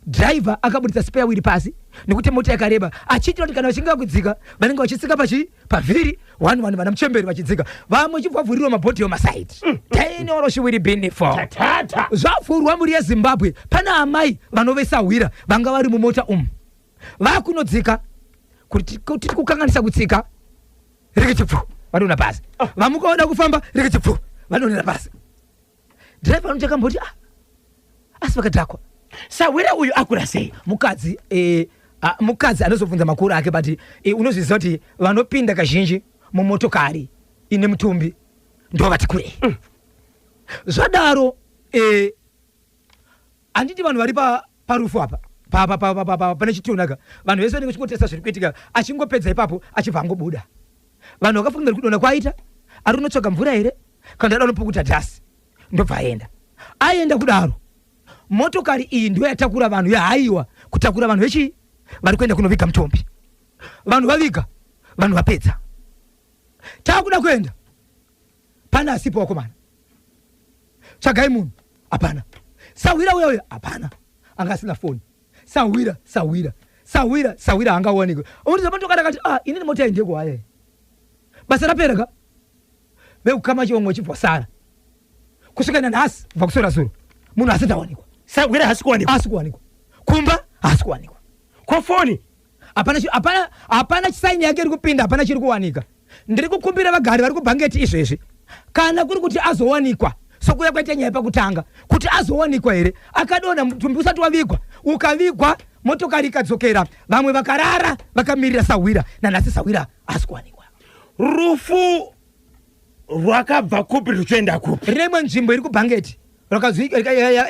Driver akabudisa spare wheel pasi nekuti mota yakareba, achiitira kuti kana vachinge vakudzika vanenge vachitsika pachi pavhiri one one, vana muchemberi vachidzika, vamwe chibva vhurirwa mabhodhi emasaidi 10 oro chiwiri bini 4. Tatata. Zvavhurwa, mhuri yeZimbabwe, pana amai vanovesahwira vanga vari mumota umu, vakunodzika kuti tiri kukanganisa kutsika, rikiti pfu, vanonha pasi. Vamuka vada kufamba, rikiti pfu, vanonhera pasi. Dhiraivha anoti akamboti, "Ah, asi vakadhakwa." Sahwira uyu akura sei? Mukadzi, mukadzi anozobvunza makuru ake, but unozviziva kuti vanopinda kazhinji mumotokari ine mutumbi ndo vati kurei. Zvadaro. Handiti vanhu vari parufu apa pane chitunha, vanhu vese vanenge vachingotesa zviri kuitika. Achingopedza ipapo, achibva angobuda. Vanhu vakafunga kuti kudonha kwaita, ari kunotsvaga mvura here, kana ada unopukuta dhasi, ndobva aenda. Aenda kudaro, motokari iyi ndo yatakura vanhu, yahaiwa kutakura vanhu vechii, vari kuenda kunoviga mutombi. Vanhu vaviga, vanhu vapedza, taakuda kuenda, pane asipo. Vakomana, tsvagai munhu, hapana. Sahwira uya uya, hapana, anga asina foni. Sahwira, sahwira, sahwira, sahwira haangawanikwe. Motokari akati, "Ah, inini mota iyi ndekuhaya, basa rapera ka." Vekukama chivamwe vachibva sara kusvika nanhasi, kubva kusora zuro, munhu asati awanikwa. Sahwira haasi kuwanikwa? Haasi kuwanikwa. Kumba haasi kuwanikwa. Kofoni? Hapana, hapana, hapana chisaini yake iri kupinda, hapana chiri kuwanika. Ndiri kukumbira vagari vari kuBhangeti izvezvi, kana kuri kuti azowanikwa sokuya kwaita nyaya pakutanga, kuti azowanikwa here akadonha, mutumbi usati wavigwa, ukavigwa, motokari ikadzokera, vamwe vakarara vakamirira sahwira. Nanhasi sahwira haasi kuwanikwa. Rufu rwakabva kupi ruchienda kupi? Rine imwe nzvimbo iri kuBhangeti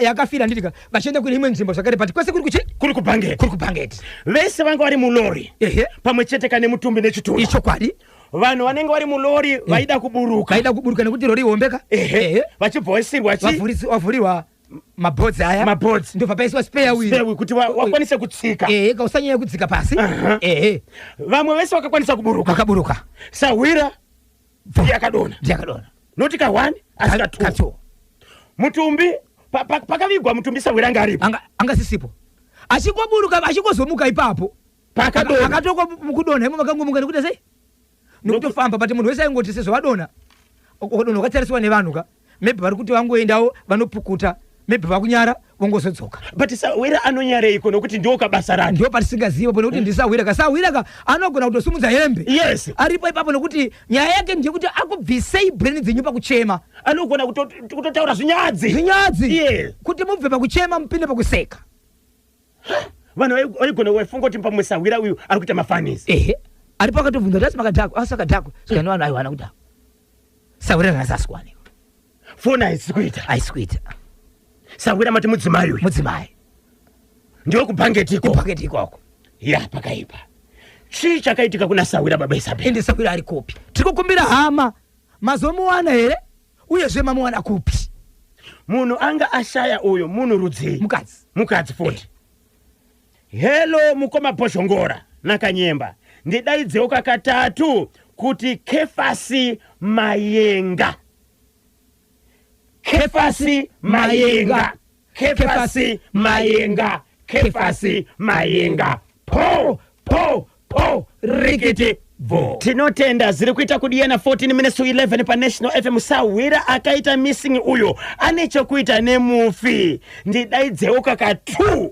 yakafira, nditika vachienda kune imwe nzvimbo zvakare, but kwese kuri kuchi Kuri kuBhangeti? Kuri kuBhangeti. Vese vanga vari mulori Ehe. pamwe chete kane mutumbi nechitunha? Ichokwadi. Vanhu vanenge vari mulori vaida kuburuka? Vaida kuburuka nekuti rori ihombeka. Ehe, vachibva waisirwa chi Vavhurirwa mabhodzi aya. Mabhodzi. Ndobva paiswa spare wheel. Spare wheel kuti wakwanise kutsika. Ehe, kausanyanya kudzika pasi. Ehe. Vamwe vese vakakwanisa kuburuka? Vakaburuka. Sahwira yakadonha? Ndiyakadonha. Noti ka1 asi ka2. Ka2. Mutumbi pakavigwa mutumbi, sahwira anga aripo? Anga sisipo. Achingoburuka, achingozomuka ipapo Pakadonha. Akatoko mukudonha imo, makangomuka nekuti sei, nekutofamba, but munhu wese aingoti sezvo vadonha, ukadonha ukatariswa nevanhu ka, maybe vari kuti vangoendawo vanopukuta, maybe vakunyara, vongozodzoka. But sahwira anonyareiko, nokuti ndiwo kabasa rake? Ndo patisingaziva po, nekuti ndisahwira ka. Sahwira ka anogona kutosumudza hembe aripo ipapo, nekuti nyaya yake ndeyekuti akubvisei brain dzenyu pakuchema. Anogona kutotaura zvinyadzi. Zvinyadzi. Kuti mubve pakuchema mupinde pakuseka. Vanhu vaigona vaifunga kuti pamwe sahwira uyu ari kuita mafanisi. Ehe, aripo akatobvunza kuti asi makadhakwa, asi akadhakwa, svikani vanhu, aiwa, haana kudhakwa. Sahwira nhasi asi kuwanikwa. Foni haisi kuita? Haisi kuita. Sahwira mati mudzimai uyu? Mudzimai. Ndiwe kuBhangeti iko? Kubhangeti ikoko. Ya, pakaipa. Chii chakaitika kuna sahwira, baba Isabel? Ende sahwira ari kupi? Tiri kukumbira hama, mazomuwana here, uyezve mamuwana kupi? Munhu anga ashaya uyu munhu rudzii? Mukadzi. Mukadzi futi. Hello mukoma Bhozhongora naKanyemba, ndidaidzewo katatu kuti Kefasi Mayenga, Kefasi Mayenga, Kefasi Mayenga, Kefasi Mayenga, po po po, rikiti bvo. Tinotenda. Ziri kuita kudiyana 14 minutes to 11 paNational FM. Sahwira akaita missing uyo ane chokuita nemufi, ndidaidzewo kaka2.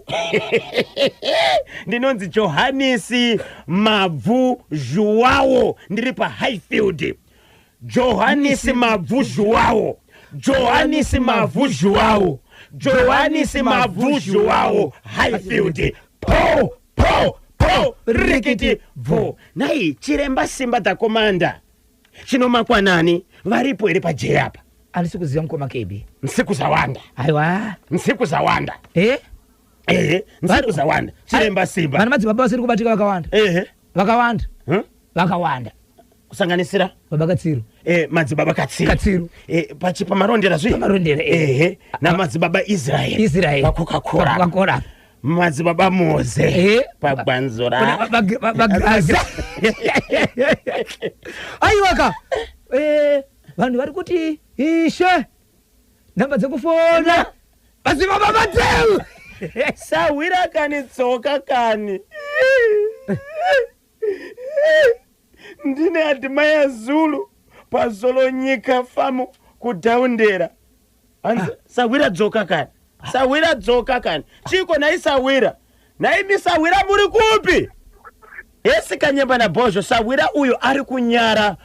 Ndinonzi Johanisi Mabvu Zhuwawo, ndiri paHighfield. Johanisi Mabvu Zhuwawo, Johanisi Mabvu Zhuwawo, Johanisi Mabvu Zhuwawo, Highfield, po po po, rikiti bvo. Nai chiremba Simba the Commander chinomakwanani varipo here pajeri apa? Handisi kuziva, mukoma KB. Nsiku zawanda. Aiwa. Nsiku zawanda. Ehe, nsiku zawanda, chiremba Simba. Vana madzibaba vasiri kubatika vakawanda. Vakawanda. Huh? Vakawanda. Kusanganisira? Baba Katsiru. Madzibaba Katsiru. Katsiru. Pachi pamarondera zvi. Pamarondera, eh. Ehe, namadzibaba Israel. Israel. PaCoca-Cola. PaCoca-Cola. Madzibaba Moze. Pagwanzura. Bagaza. Aiwaka, vanhu vari kuti ishe nhamba dzekufona madzibaba Mateu. Sahwira kani, tsoka kani. Ndine Admire Zulu paZolonyika famu kudhaundera. Hanzi sahwira dzoka kani, sahwira dzoka kani. Chiko nhai sahwira? Nhaimi sahwira, muri kupi? Hesi Kanyemba naBhozho, sahwira uyo ari kunyara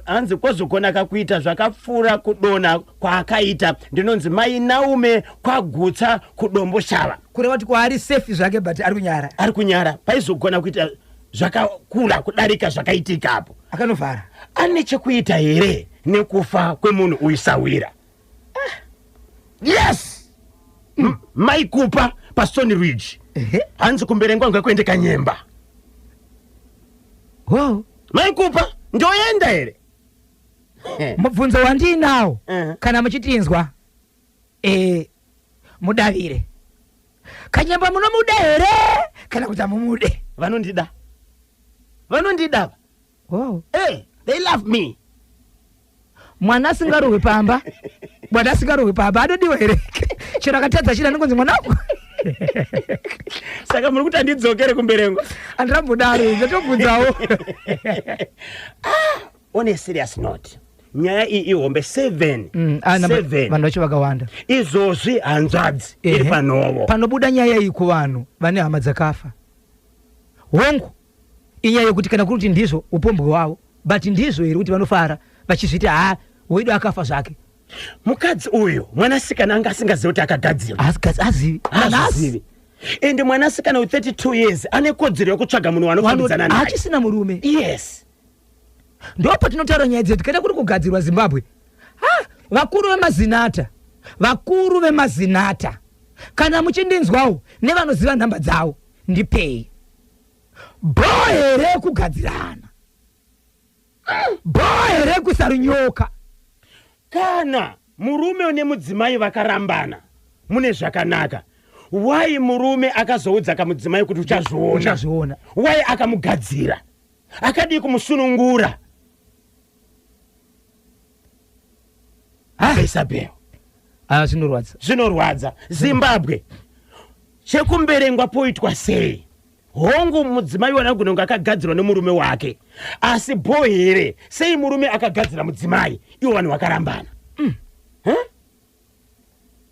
hanzi kwazogonaka kuita zvakapfuura kudonha kwaakaita. Ndinonzi Mai Naume kwaGutsa kuDombo Shava. Kureva kuti kwaari safe zvake, but ari kunyara. Ari kunyara, paizogona kuita zvakakura kudarika zvakaitika apo. Akanovhara. Ane chekuita here nekufa kwemunhu uyu sahwira? Yes, maikupa paStone Ridge. Ehe. Hanzi kuMberengwa ngakuende Kanyemba. Wow. Maikupa ndoenda here? Mubvunzo wandiinawo, kana muchitinzwa, mudavire. Kanyemba munomuda here kana kuti hamumude? Vanondida, vanondida. Wow. Hey, they love me. Mwana asingarohwi pamba, mwana asingarohwi pamba anodiwa here? Chero akatadza china anongonzi mwanangu. Saka muri kuti handidzokere kuMberengwa? Handirambodaro, ndatobvunzawo. On a serious note, nyaya iyi ihombe. 7. 7. Vanhu vacho vakawanda. Izvozvi hanzvadzi iri panovo. Panobuda nyaya iyi kuvanhu vane hama dzakafa, hongu, inyaya yekuti kana kuri kuti ndizvo upombwe hwavo, but ndizvo here kuti vanofara vachizviti, ha, wedu akafa zvake? Mukadzi uyu, mwanasikana, anga asingazivi kuti akagadzirwa. Azivi. Hazvizivi. Ende mwanasikana we32 years ane kodzero yekutsvaga munhu waanofambidzana naye. Hachisina murume. Yes. Ndo patinotaura nyaya dzedu. Kana kuri kugadzirwa, Zimbabwe, ha, vakuru vemazinata, vakuru vemazinata, kana muchindinzwawo nevanoziva nhamba dzavo, ndipei. Bho here kugadzirana? Bho here kuisa runyoka? Kana murume nemudzimai vakarambana mune zvakanaka, wai murume akazoudza kamudzimai kuti uchazviona? Uchazviona. Wai akamugadzira? Akadii kumusunungura? Ah. Isabel. Ah, zvinorwadza. Zvinorwadza, Zimbabwe. ChekuMberengwa poitwa sei? Hongu, mudzimai wanagona kunge akagadzirwa nemurume wake, asi bho here? Sei murume akagadzira mudzimai, ivo vanhu vakarambana?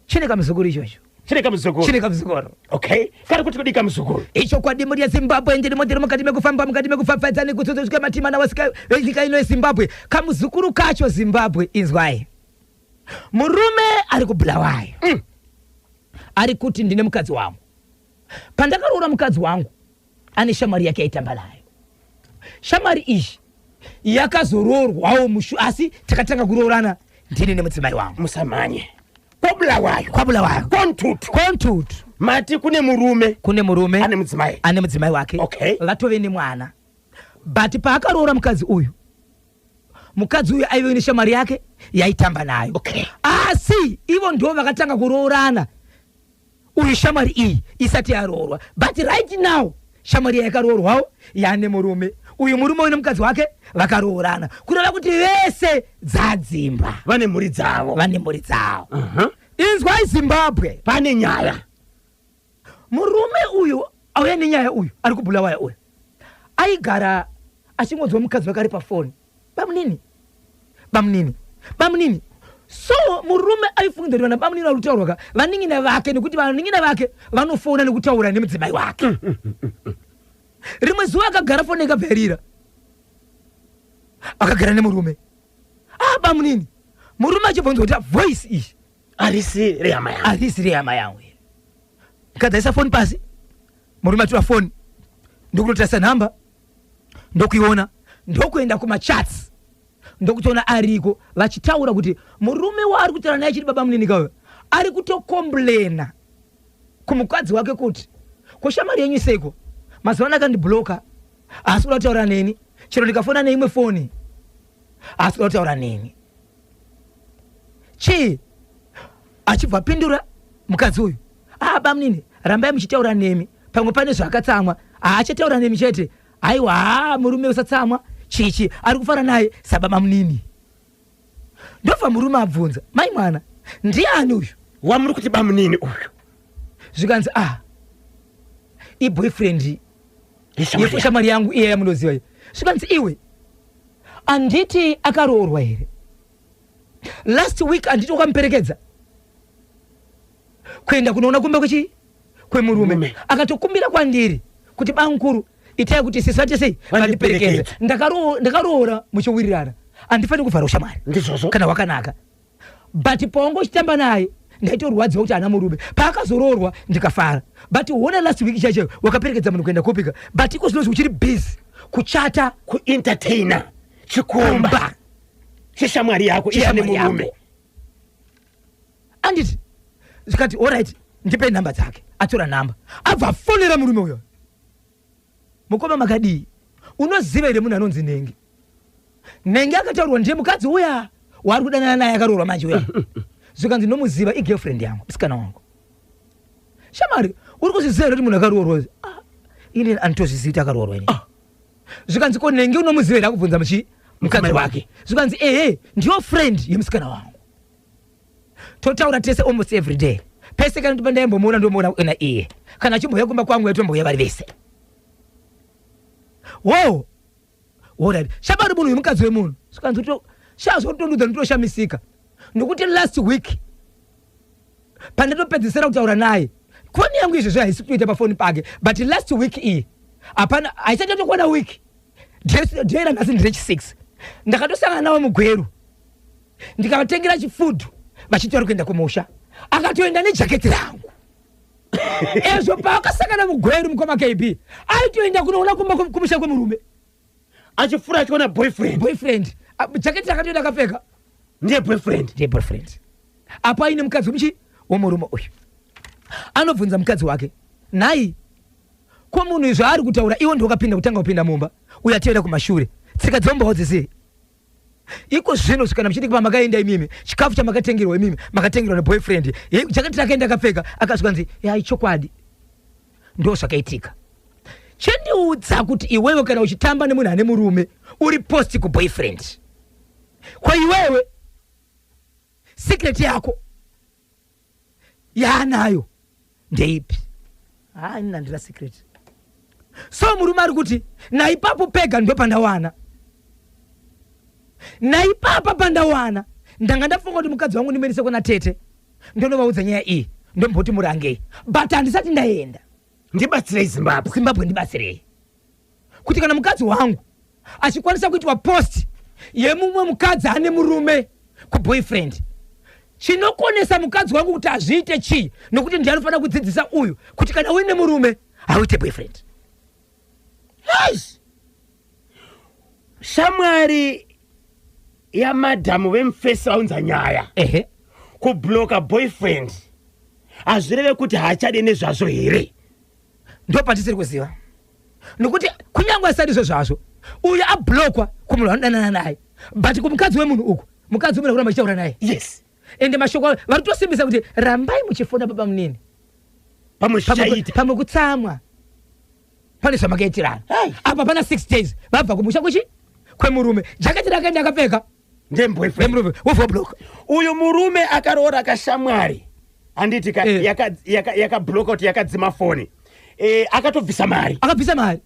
Chine kamuzukuru ichocho. Chine kamuzukuru. Chine kamuzukuru. Okay, kari kuti kudii kamuzukuru? Ichokwadi, mhuri yeZimbabwe, ndirimo, ndiri mukati mekufamba, mukati mekupfapfaidza nekutsotso matimana wasika venyika ino yeZimbabwe. Kamuzukuru kacho, Zimbabwe, inzwai. Murume ari kuBhulawayo ari kuti, ndine mukadzi wangu. Pandakaroora mukadzi wangu, ane shamwari yake yaitamba nayo. Shamwari iyi yakazoroorwawo mushu, asi takatanga kuroorana ndini nemudzimai wangu. Musamhanye. KwaBulawayo? KwaBulawayo. KwaNtutu? KwaNtutu. Mati kune murume? Kune murume. Ane mudzimai. Ane mudzimai wake. Vatove nemwana, but paakaroora mukadzi uyu, mukadzi uyu aive neshamwari yake yaitamba nayo. Asi ivo ndo vakatanga kuroorana uyu shamwari iyi isati yaroorwa. But right now shamwari yakaroorwawo, yane murume. Uyu murume uyu nemukadzi wake vakaroorana, kureva kuti vese dzadzimba. Vane mhuri dzavo. Vane mhuri dzavo. Inzwai, Zimbabwe. Pane nyaya. Murume uyu auya nenyaya uyu ari kuBhulawaya uyu aigara achingonzwa mukadzi wake ari pafoni, "Bamunini, bamunini, bamunini." So murume aifunga kuti vana bamunini vari kutaurwa ka vanin'ina vake, nekuti vanin'ina vake vanofona nekutaura nemudzimai wake. Rimwe zuva akagara, foni ikabva yarira. Akagara nemurume, "Ah, bamunini." Murume achibvunzwa kuti voice iyi harisi rehama yangu. Harisi rehama yangu iri. Mukadzi aisa foni pasi, murume atora foni ndokunotarisa nhamba, ndokuiona, ndokuenda kumachats, ndokutoona ariko vachitaura kuti murume waari kutaura naye achiti baba munini kauyo ari kutocomplaina kumukadzi wake kuti, "Ko shamwari yenyu seiko mazuva ano akandibloka? Haasi kuda kutaura neni. Chero ndikafona neimwe foni, haasi kuda kutaura neni. Chii?" Achibva apindura mukadzi uyu, "Ah, bamunini, rambai muchitaura nemi, pamwe pane zvaakatsamwa, haachataura nemi chete. Aiwa, haa, murume usatsamwa, chichi ari kufara naye sababa munini." Ndobva murume abvunza, "Mai mwana, ndiani uyu wamuri kuti bamunini uyu?" Zvikanzi, "Ah, iboyfriend yeshamwari yangu." Yeshamwari yangu iye yamunoziva iyo. Zvikanzi, "Iwe, handiti akaroorwa here? Last week handiti wakamuperekedza kuenda kunoona kumba kwechi kwemurume?" Murume. Akatokumbira kwandiri kuti, "Bankuru, itai kuti sisate sei Vandiperekedze." vandiperekedze. Ndakaroora muchiwirirana, handifaniri kuvhara ushamwari Ndizvozvo. kana hwakanaka. But pawangu uchitamba naye, ndaitorwadziwa kuti ana murume. Paakazoroorwa ndikafara, but huona last week chaicho wakaperekedza munhu kuenda kupika, but iko zvinozvi uchiri busy kuchata kuentertaina chikomba kumba cheshamwari yako iye ane cheshamwari murume. yako. Anditi? Zvikati alright, ndipe nhamba dzake. Atora nhamba, abva afonera murume uyo. Mukoma, makadii? Unoziva here munhu anonzi Nenge? Nenge akataurwa ndiye mukadzi uya waari kudanana naye, akaroorwa manje uya. Zvikanzi nomuziva, igirlfriend yangu, musikana wangu. Shamari, uri kuzviziva here kuti munhu akaroorwa? Ah, ini anditozvizivi kuti akaroorwa ini. Zvikanzi ko Nenge unomuziva here? Akubvunza muchi mukadzi wake. Zvikanzi ehe, ndiyo friend yemusikana wangu, totaura tese almost every day. Pese kana kuti pandaimbomuona, ndomuona na iye. Kana achimbouya kumba kwangu, yatombouya vari vese. Wo alright, shamari, munhu wemukadzi wemunhu. Zvikanzi shazvotondudza, nditoshamisika nokuti last week pandatopedzisira kutaura naye, foni yangu izvezvo haisi kutoita pafoni pake, but last week iyi hapana, haisati yatokwana week. Day ranhasi nderechi6. Ndakatosangana navo muGweru, ndikavatengera chifood, vachiti vari kuenda kumusha. Akatoenda nejaketi rangu. Ezvo paakasangana muGweru, mukoma KB, aitoenda kunoona kumba kumusha kwemurume. Achifura achiona boyfriend. Boyfriend. Ah, jaketi rakatoenda akapfeka. Ndiye boyfriend. Ndiye boyfriend. Apo aine mukadzi wemuchi womurume uyu. Anobvunza mukadzi wake, nhai, ko munhu zvaari kutaura, iwo ndokapinda kutanga kupinda mumba uyo atevera kumashure, tsika dzombawo dzese iko zvino? Kana muchiti pamakaenda imimi, chikafu chamakatengerwa imimi makatengerwa neboyfriend, jaketi rakaenda akapfeka. Akasvika nzi yai, chokwadi ndo zvakaitika. Chendiudza kuti iwewe kana uchitamba nemunhu ane murume, uri post kuboyfriend kwa iwewe, secret yako yaanayo ndeipi? Ha, ini handina secret. So murume ari kuti naipapo pega ndo pandawana, naipapa pandawana. Ndanga ndafunga kuti mukadzi wangu ndimuendese kuna tete, ndonovaudza nyaya iyi, ndomboti murangei, but handisati ndaenda. Ndibatsirei, Zimbabwe. Zimbabwe, ndibatsirei kuti kana mukadzi wangu achikwanisa kuitwa post yemumwe mukadzi ane murume kuboyfriend, chinokonesa mukadzi wangu kuti azviite chii? Nokuti ndiye anofanira kudzidzisa uyu kuti kana uine murume hauite boyfriend. Yes. Shamwari yamadhamu vemufesi vaunza nyaya. Kubloka boyfriend hazvireve kuti haachadi nezvazvo here? Ndo patisiri kuziva, nokuti kunyange asati izvo zvazvo, uyu ablokwa kumunhu anodanana naye, but kumukadzi wemunhu uku, mukadzi wemunhu akuramba achitaura naye. Ende mashoko avo vari kutosimbisa kuti rambai muchifona baba munini. Pamwe zvichaita. Pamwe kutsamwa pane zvamakaitirana. Hey. Apa pana 6 days vabva kumusha kuchi kwemurume, jaketi rakaenda akapfeka ndeboyfriend. Nemurume wobva block. Uyu murume akaroora kashamwari, handiti ka? Yakabloka kuti yakadzima foni, akatobvisa mari. Akabvisa mari.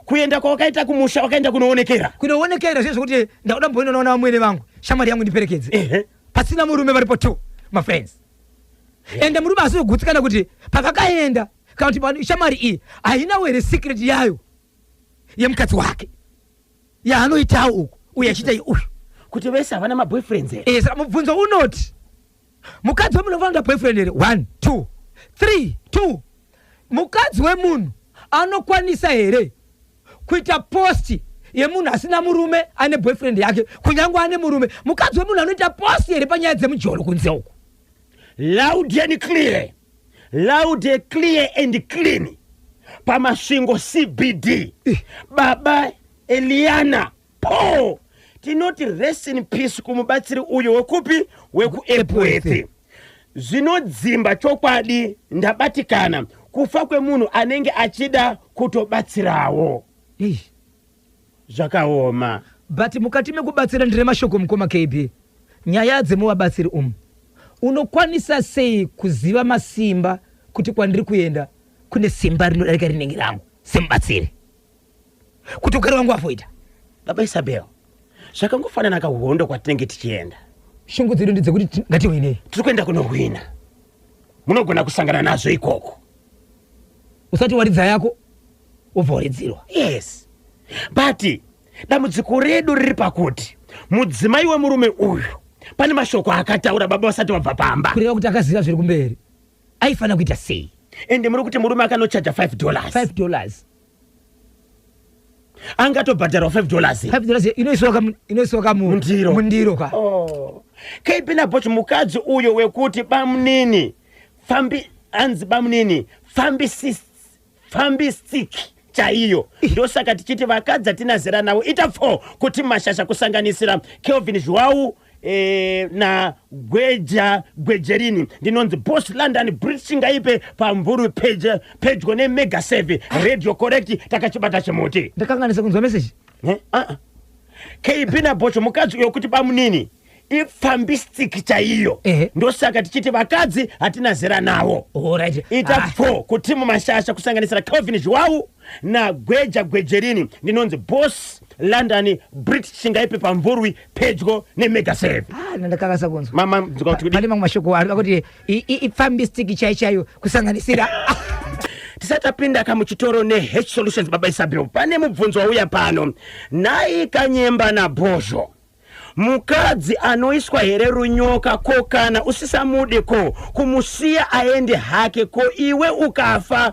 Kuenda kwawakaita kumusha, wakaenda kunoonekera. Kunoonekera zve zvokuti ndakuda mboinonaona vamwene vangu, shamwari yangu ndiperekedze. Pasina murume, varipo two mafriends. Ende murume asi kugutsikana kuti pavakaenda, kana kuti shamwari iyi hainawo here secret yayo yemukadzi wake yaanoitawo uku, uye achiita uyu? Kuti vese havana maboyfriends here? Saka mubvunzo unoti, mukadzi wemunhu unofanira kuita boyfriend here? One, two, three, two, mukadzi wemunhu anokwanisa here kuita post yemunhu asina murume ane boyfriend yake? Kunyange ane murume, mukadzi wemunhu anoita post here panyaya dzemujolo kunze uku? Loud and clear, loud and clear and clean. PaMasvingo CBD, baba Eliana Paul, tinoti rest in peace kumubatsiri uyo wekupi, wekuEpworth. Zvinodzimba chokwadi, ndabatikana. Kufa kwemunhu anenge achida kutobatsirawo. Ei. Zvakaoma. But mukati mekubatsira, ndine mashoko, mukoma KB. Nyaya dzemuvabatsiri umu, unokwanisa sei kuziva masimba kuti kwandiri kuenda kune simba rinodarika rinenge rangu semubatsiri, kuti ugare wangu avoida? Baba Isabel, zvakangofanana kahondo kwatinenge tichienda. Shungu dzedu ndedzekuti ngatiwinei. Tiri kuenda kunohwina, munogona kusangana nazvo ikoko. Usati waridza yako, wobva waridzirwa. Yes, but dambudziko redu riri pakuti mudzimai wemurume uyu pane mashoko akataura baba vasati vabva pamba. Kureva kuti akaziva zviri kumberi, aifanira kuita sei? Ende muri kuti murume akanochaja $5. $5. Angatobhadharwa $5. $5 inoiswa ka Mundiro. Mundiro ka. Oh. KB naBocho, mukadzi uyo wekuti bamunini fambi, anzi bamunini fambisik chaiyo. Ndosaka tichiti vakadzi hatina zera navo. Ita 4 kuti mashasha, kusanganisira Kelvin Zhuwau na Gweja Gwejerini. Ndinonzi Boss London British Ngaipe pamvuru pedyo neMega 7 Radio. Correct, takachibata chimuti. Ndakanganisa kunzwa meseji. Eh? Ah, ah. KB naBocho, mukadzi uyo kuti bamunini ifambistik chaiyo. Ndosaka tichiti vakadzi hatina zera navo. Alright. Ita 4 kutimu mashasha, kusanganisira Kelvin Zhuwau na Gweja Gwejerini. Ndinonzi Boss London British Chingaipe pamvurwi pedyo neMega 7. Ah, ndakakasa kunzwa. Mama, nzwa kuti kudii? Pane mamwe mashoko ari akuti ifambistiki chai chaiyo kusanganisira. Tisati tapinda kamuchitoro neH Solutions, baba Isabel, pane mubvunzo wauya pano. Nhai Kanyemba naBhozho, mukadzi anoiswa here runyoka? Ko kana usisamudi, ko kumusiya aende hake? Ko iwe ukafa,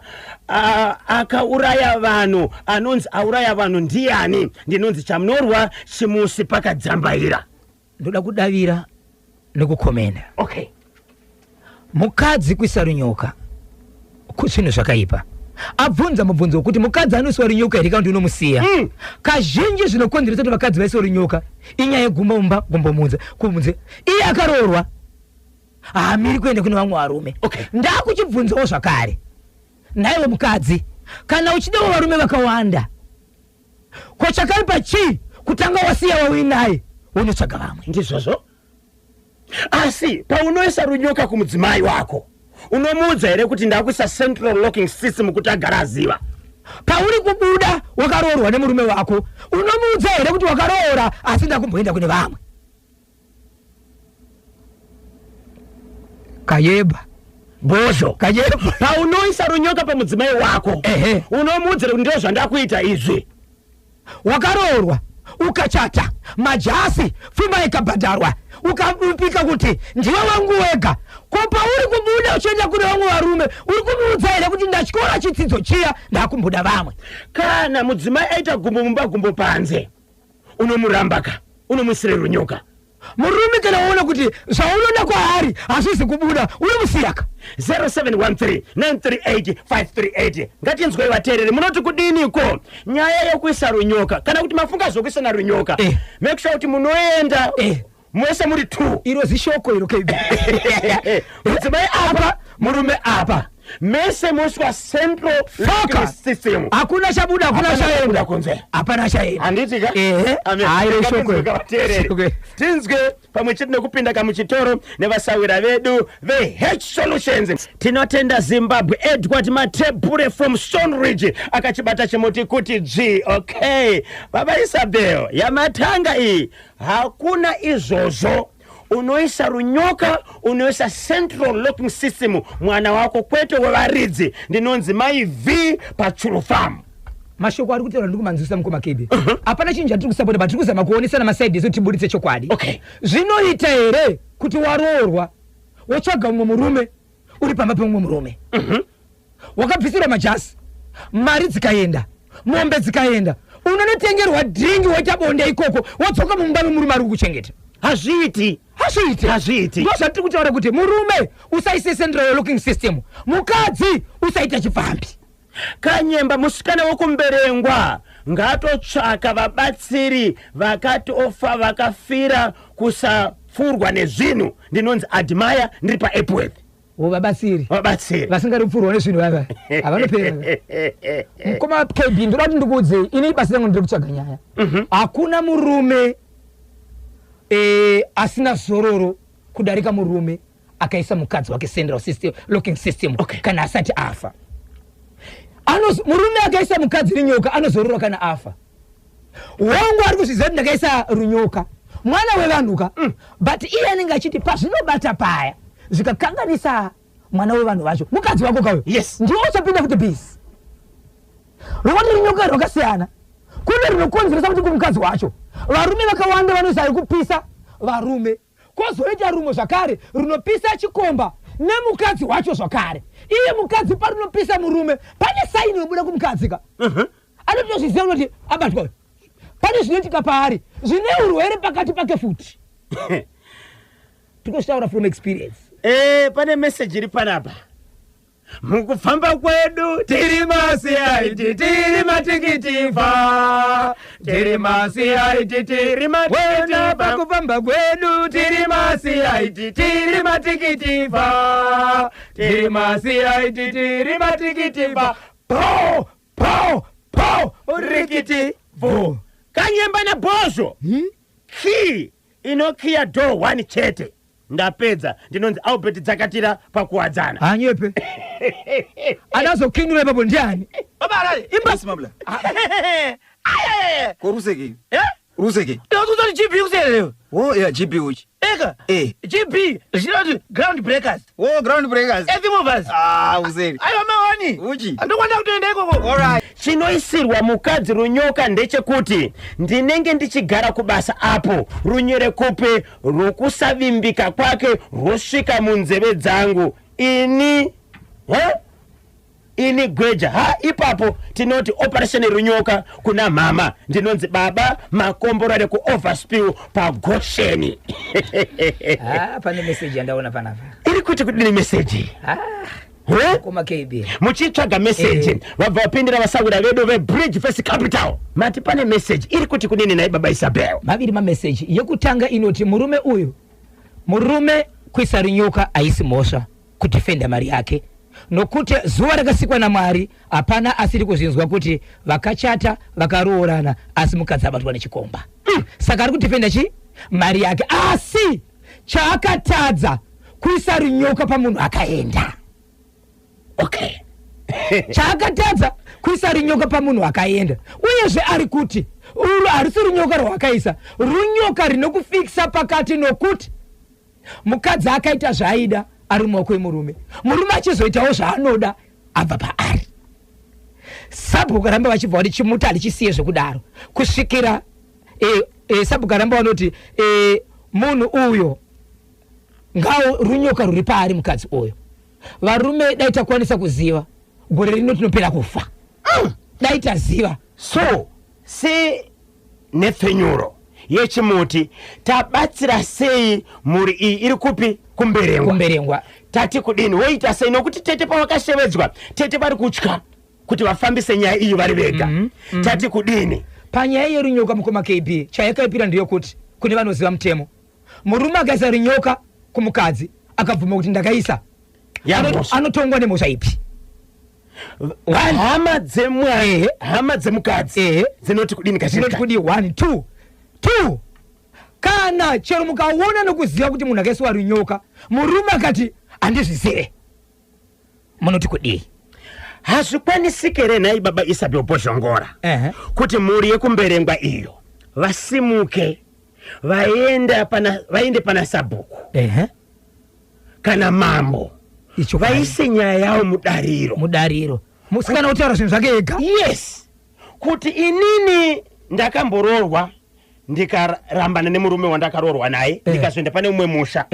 akauraya vanhu, anonzi auraya vanhu ndiani? Ndinonzi Chamunorwa Chimusi pakadzambaira. Ndoda kudavira nekukomenda. Okay. Mukadzi kuisa runyoka zvinhu zvakaipa. Abvunza mubvunzo wekuti mukadzi anoiswa runyoka here kana kuti unomusiya. Kazhinji zvinokonzeresa kuti vakadzi vaiswe runyoka inyaya yegumbo mumba, gumbo munze, kunze. Iye akaroorwa haamiri kuenda kune vamwe varume. Ndakuchibvunzawo zvakare, naiwe mukadzi, kana uchidawo varume vakawanda, ko chakaipa chii kutanga wasiya wauinaye wonotsvaga vamwe? Ndizvozvo, asi paunoisa runyoka kumudzimai wako, unomuudza here kuti ndakuisa central locking system kuti agara aziva? Pauri kubuda wakaroorwa nemurume wako, unomuudza here kuti wakaroora asi ndakumboenda kune vamwe? Kayeba. Bhozho. Kayeba. Paunoisa runyoka pamudzimai wako, unomuudza kuti ndo zvandakuita izvi? Wakaroorwa, ukachata, majasi, pfuma ikabhadharwa, ukapika kuti ndiwe wangu wega. Ko pauri kubuda uchienda kune vamwe varume, uri kumuudza here kuti ndatyora chitsidzo chiya, ndakumbuda vamwe? Kana mudzimai aita gumbo mumba, gumbo panze, unomuramba ka unomuisire runyoka? Murume, kana waona kuti zvaunoda kwaari hazvisi kubuda, unomusiyaka. 0713 938 538. Ngatinzwei vateereri, munoti kudiniko nyaya yekuisa runyoka, kana kuti mafunga zvokuisana runyoka? Make sure kuti munoenda mese muri two. Iro zishoko iro, KB. Mudzimai apa, murume apa, mese moiswa central Foka. locking system. Hakuna chabuda, hakuna Hapana chaenda. chabuda kunze. Hapana chaenda. Handiti ka? Ehe. Amen. Hayi, iro shoko Ngatinzwe iro. kavateereri. Shoko iro. Tinzwe pamwe chete nekupinda kamuchitoro nevasawira vedu veH Solutions. Tinotenda Zimbabwe. Edward Matebure from Stone Ridge akachibata chimuti kuti dzvi. Okay, baba Isabel, yamatanga iyi, hakuna izvozvo. Unoisa runyoka, unoisa central locking system mwana wako, kwete wevaridzi. Ndinonzi Mai V paChuru Farm. Mashoko ari kutaura ndiri kumanzwisisa, mukoma KB. Hapana chinhu chatiri kusapota, but tiri kuzama kuonesana masaidi esu, tibuditse chokwadi. Zvinoita here kuti waroorwa, wotsvaga mumwe murume, uri pamba pemumwe murume, wakabvisirwa majasi, mari dzikaenda, mombe dzikaenda, unonotengerwa drink, woita bonde ikoko, wodzoka mumba memurume ari kukuchengeta? Hazviiti. Hazviiti. Hazviiti. Ndo zvatiri kutaura kuti murume usaise central locking system, mukadzi usaita chipfambi. Kanyemba, musikana wokumberengwa ngatotsvaka vabatsiri vakatofa vakafira kusapfurwa nezvinhu. Ndinonzi Admire, ndiri paEpworth. O, vabatsiri. Vabatsiri. Vasingari kupfurwa nezvinhu vava havanopera. Mukoma KB, ndoda kuti ndikuudzei, ini basa rangu ndiri kutsvaga nyaya. Hakuna murume asina zororo kudarika murume akaisa mukadzi wake central system, locking system. Kana asati afa, murume akaisa mukadzi runyoka anozorora kana afa. Wangu ari kuzviziva kuti ndakaisa runyoka mwana wevanhu ka, but iye anenge achiti pazvinobata paya zvikakanganisa mwana wevanhu vacho, mukadzi wako kauyo. Ndiwe uchapinda kuti bhisi rokuti runyoka rwakasiyana. Kune runokonzeresa kuti kumukadzi wacho, varume vakawanda vanoisa ari kupisa varume, kwozoita rumwe zvakare runopisa chikomba nemukadzi wacho zvakare. Iye mukadzi parunopisa murume, pane sign inobuda kumukadzi ka, anotozviziva kuti abatwa uyu. Pane zvinoitika paari zvine urwere pakati pake futi. Tikuzvitaura from experience. Pane meseji iri panapa. Mukufamba kwedu tiri maCID, tiri matikitivha, tiri maCID, tiri wena. Pakufamba kwedu tiri maCID, tiri matikitivha, tiri maCID, tiri matikitivha, po po po, rikiti vo. Kanyemba nabhozvo, key inokiya door 1 chete. Ndapedza. Ndinonzi Albert Dzakatira paKuwadzana. Hanyepe, adazokinura ipapo ndiani? Imba. Simabla. Ko ruseki? Eh? Ruseki. Ndakuzoti GB kusererewe. Oh yeah, GB uchi. Eka. Eh. GB zvinoti ground breakers. Oh, ground breakers. Earth movers. Ah, useri. Aiwa mawani. Uchi. Andokwanda kutoenda ikoko. All right. Chinoisirwa mukadzi runyoka ndechekuti ndinenge ndichigara kubasa apo runyerekupe rwokusavimbika kwake rwosvika munzeve dzangu ini he? Ini gweja ha ipapo tinoti operation runyoka kuna mama. Ndinonzi Baba Makomborare kuOverspill paGosheni. Ah, pane meseji yandaona panapa. Iri kuti kudini meseji? Ah, He? koma KB. Muchitsvaga meseji, vabva vapindira vasawira vedu veBridge First Capital. Mati pane meseji iri kuti kudini nai Baba Isabel? Maviri mameseji. Yekutanga inoti murume uyu, murume kuisa runyoka haisi mhosva, kudhifenda mari yake, nokuti zuva rakasikwa naMwari hapana asiri kuzvinzwa kuti vakachata vakaroorana, asi mukadzi abatwa nechikomba. Saka ari kudhifenda chi mari yake, asi chaakatadza kuisa runyoka pamunhu akaenda. Chaakatadza kuisa runyoka pamunhu akaenda. Uyezve ari kuti uru harisi runyoka rwakaisa, runyoka rinokufikisa pakati, nokuti mukadzi akaita zvaaida ari mumaoko emurume, murume achizoitawo zvaanoda abva paari. Sabhuku ramba vachibva kuti chimuti hatichisiye zvekudaro kusvikira sabhuku ramba vanoti munhu uyo ngawo runyoka ruri paari mukadzi uyo. Varume, dai takwanisa kuziva gore rino tinopera kufa, dai taziva. So senhepfenyuro yechimuti tabatsira sei mhuri iyi iri kupi? Kumberengwa. Kumberengwa. Tati kudini, woita sei? Nokuti tete pavakashevedzwa, tete vari kutya kuti vafambise nyaya iyi vari vega. Tati kudini? Panyaya yerunyoka, mukoma KB, chayakaipira ndeyekuti kune vanoziva mutemo, murume akaisa runyoka kumukadzi akabvuma kuti ndakaisa, Yamhosva. anotongwa nemhosva ipi? Hama dzemwa hama dzemukadzi dzinoti kudini kazhinji? Dzinoti kudi? One, two, two. Kana chero mukaona nokuziva kuti munhu akaisiwa runyoka, murume akati handizvizive, munoti kudii? Hazvikwanisiki here nhai Baba Isabel Bozhongora kuti mhuri yekumberengwa iyo vasimuke vaende pana sabhuku kana mambo, Ichokwadi. vaise nyaya yavo mudariro? Mudariro, musikana kutaura zvinhu zvake ega. Yes, kuti inini ndakamboroorwa, ndikarambana nemurume wandakaroorwa naye, ndikazoenda pane umwe musha.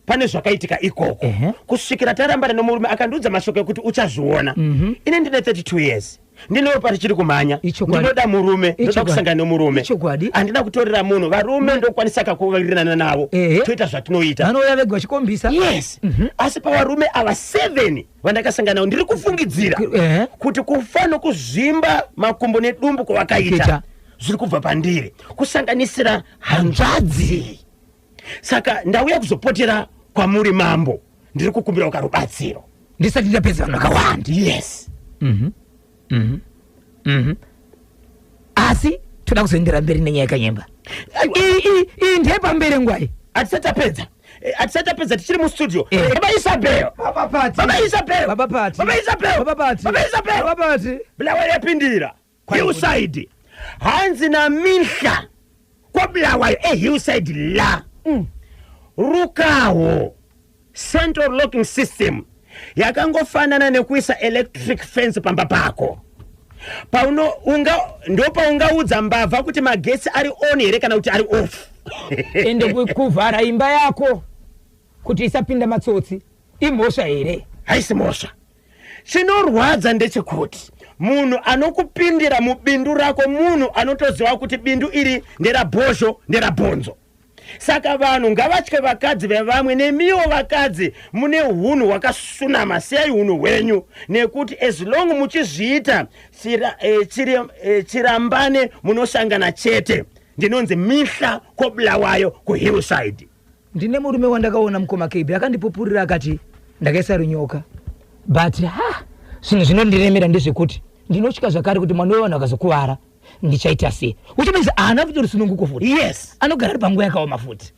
Pane zvakaitika ikoko kusvikira tarambana nemurume akandiudza mashoko ekuti uchazviona. Ine ndine 32 years, ndinopa richiri kumhanya. Ichokwadi. Ndinoda murume, ndoda Ichokwadi. kusangana nemurume. Ichokwadi. Handina kutorera munhu. Varume ndokwanisa kakuwirirana navo, toita zvatinoita. Vanouya vega vachikombisa. Yes, asi pavarume ava 7 vandakasangana navo, ndiri kufungidzira kuti kufa nokuzvimba makumbo nedumbu kwavakaita Kuita. zviri kubva pandiri, kusanganisira hanzvadzi. Saka ndauya kuzopotera kwamuri mambo, ndiri kukumbira ukarubatsiro ndisati ndapedza vanhu vakawanda. Yes. Asi toda kuzoendera mberi nenyaya yakanyemba Aiwa. Iyi ndeyepamberengwa iyi. Hatisati tapedza. Hatisati tapedza, tichiri mustudio. Baba Isabel. Baba Pati. Baba Isabel. Baba Pati. Baba Isabel. Baba Pati. Baba Isabel. Baba Pati. Bulawayo yapindira. Hillside, hanzi namihla kwaBulawayo eHillside la rukawo central locking system yakangofanana nekuisa electric fence pamba pako. Pauno unga ndopaungaudza mbavha kuti magetsi ari on here kana kuti ari off. Ende kuvhara imba yako kuti isapinda matsotsi imhosva here? Haisi mhosva. Chinorwadza ndechekuti munhu anokupindira mubindu rako, munhu anotoziva kuti bindu iri nderabhozho, nderabhonzo. Saka vanhu ngavatye vakadzi vevamwe. Nemiwo vakadzi mune hunhu hwakasunama, siyai hunhu hwenyu, nekuti as long muchizviita chirambane munosangana chete. Ndinonzi Mihla koBulawayo kuHillside. Ndine murume wandakaona, mukoma KB, akandipupurira akati ndakaisa runyoka, but ha, zvinhu zvinondiremera ndezvekuti ndinotya zvakare kuti mwana wevanhu akazokuvara ndichaita sei. Uchimisa haana futi rusununguko futi. Anogara ari panguva yakaoma futi.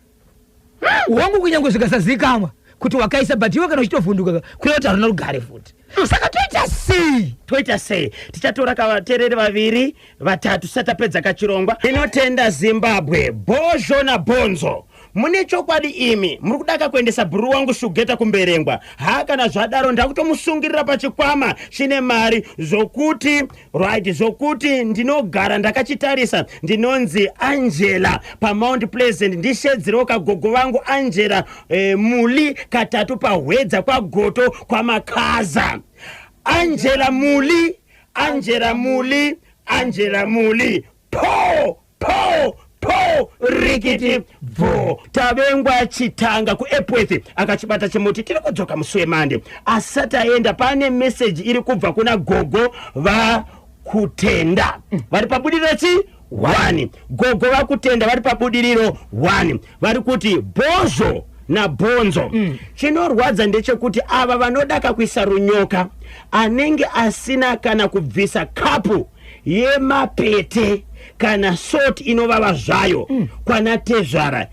Wangu, kunyange zvikasazikanwa kuti wakaisa, but iwe kana uchitovhunduka, kureva kuti haruna rugare futi. Saka toita sei? Toita sei? Tichatora kavateereri vaviri vatatu tisati tapedza kachirongwa. Inotenda Zimbabwe. Bhozho nabhonzo, mune chokwadi imi muri kudaka kuendesa bhuru wangu Shugeta kumberengwa. Ha, kana zvadaro ndakutomusungirira pachikwama chine mari zvokuti, right, zvokuti ndinogara ndakachitarisa. Ndinonzi Angela paMount Pleasant. Ndishedzirewo kagogo vangu Angela Muli katatu pahwedza kwaGoto kwaMakaza. Angela Muli, Angela Muli, Angela Muli, po po po, rikiti bvo. Tavengwa Chitanga kuEpworth akachibata chimuti. Tiri kudzoka musi weMande. Asati aenda, pane meseji iri kubva kuna gogo Vakutenda vari paBudiriro chi 1. Gogo Vakutenda vari paBudiriro 1 vari kuti, "Bhozho nabhonzo, chinorwadza ndechekuti ava vanodaka kuisa runyoka anenge asina kana kubvisa kapu yemapete kana salt inovava zvayo kwana tezvara.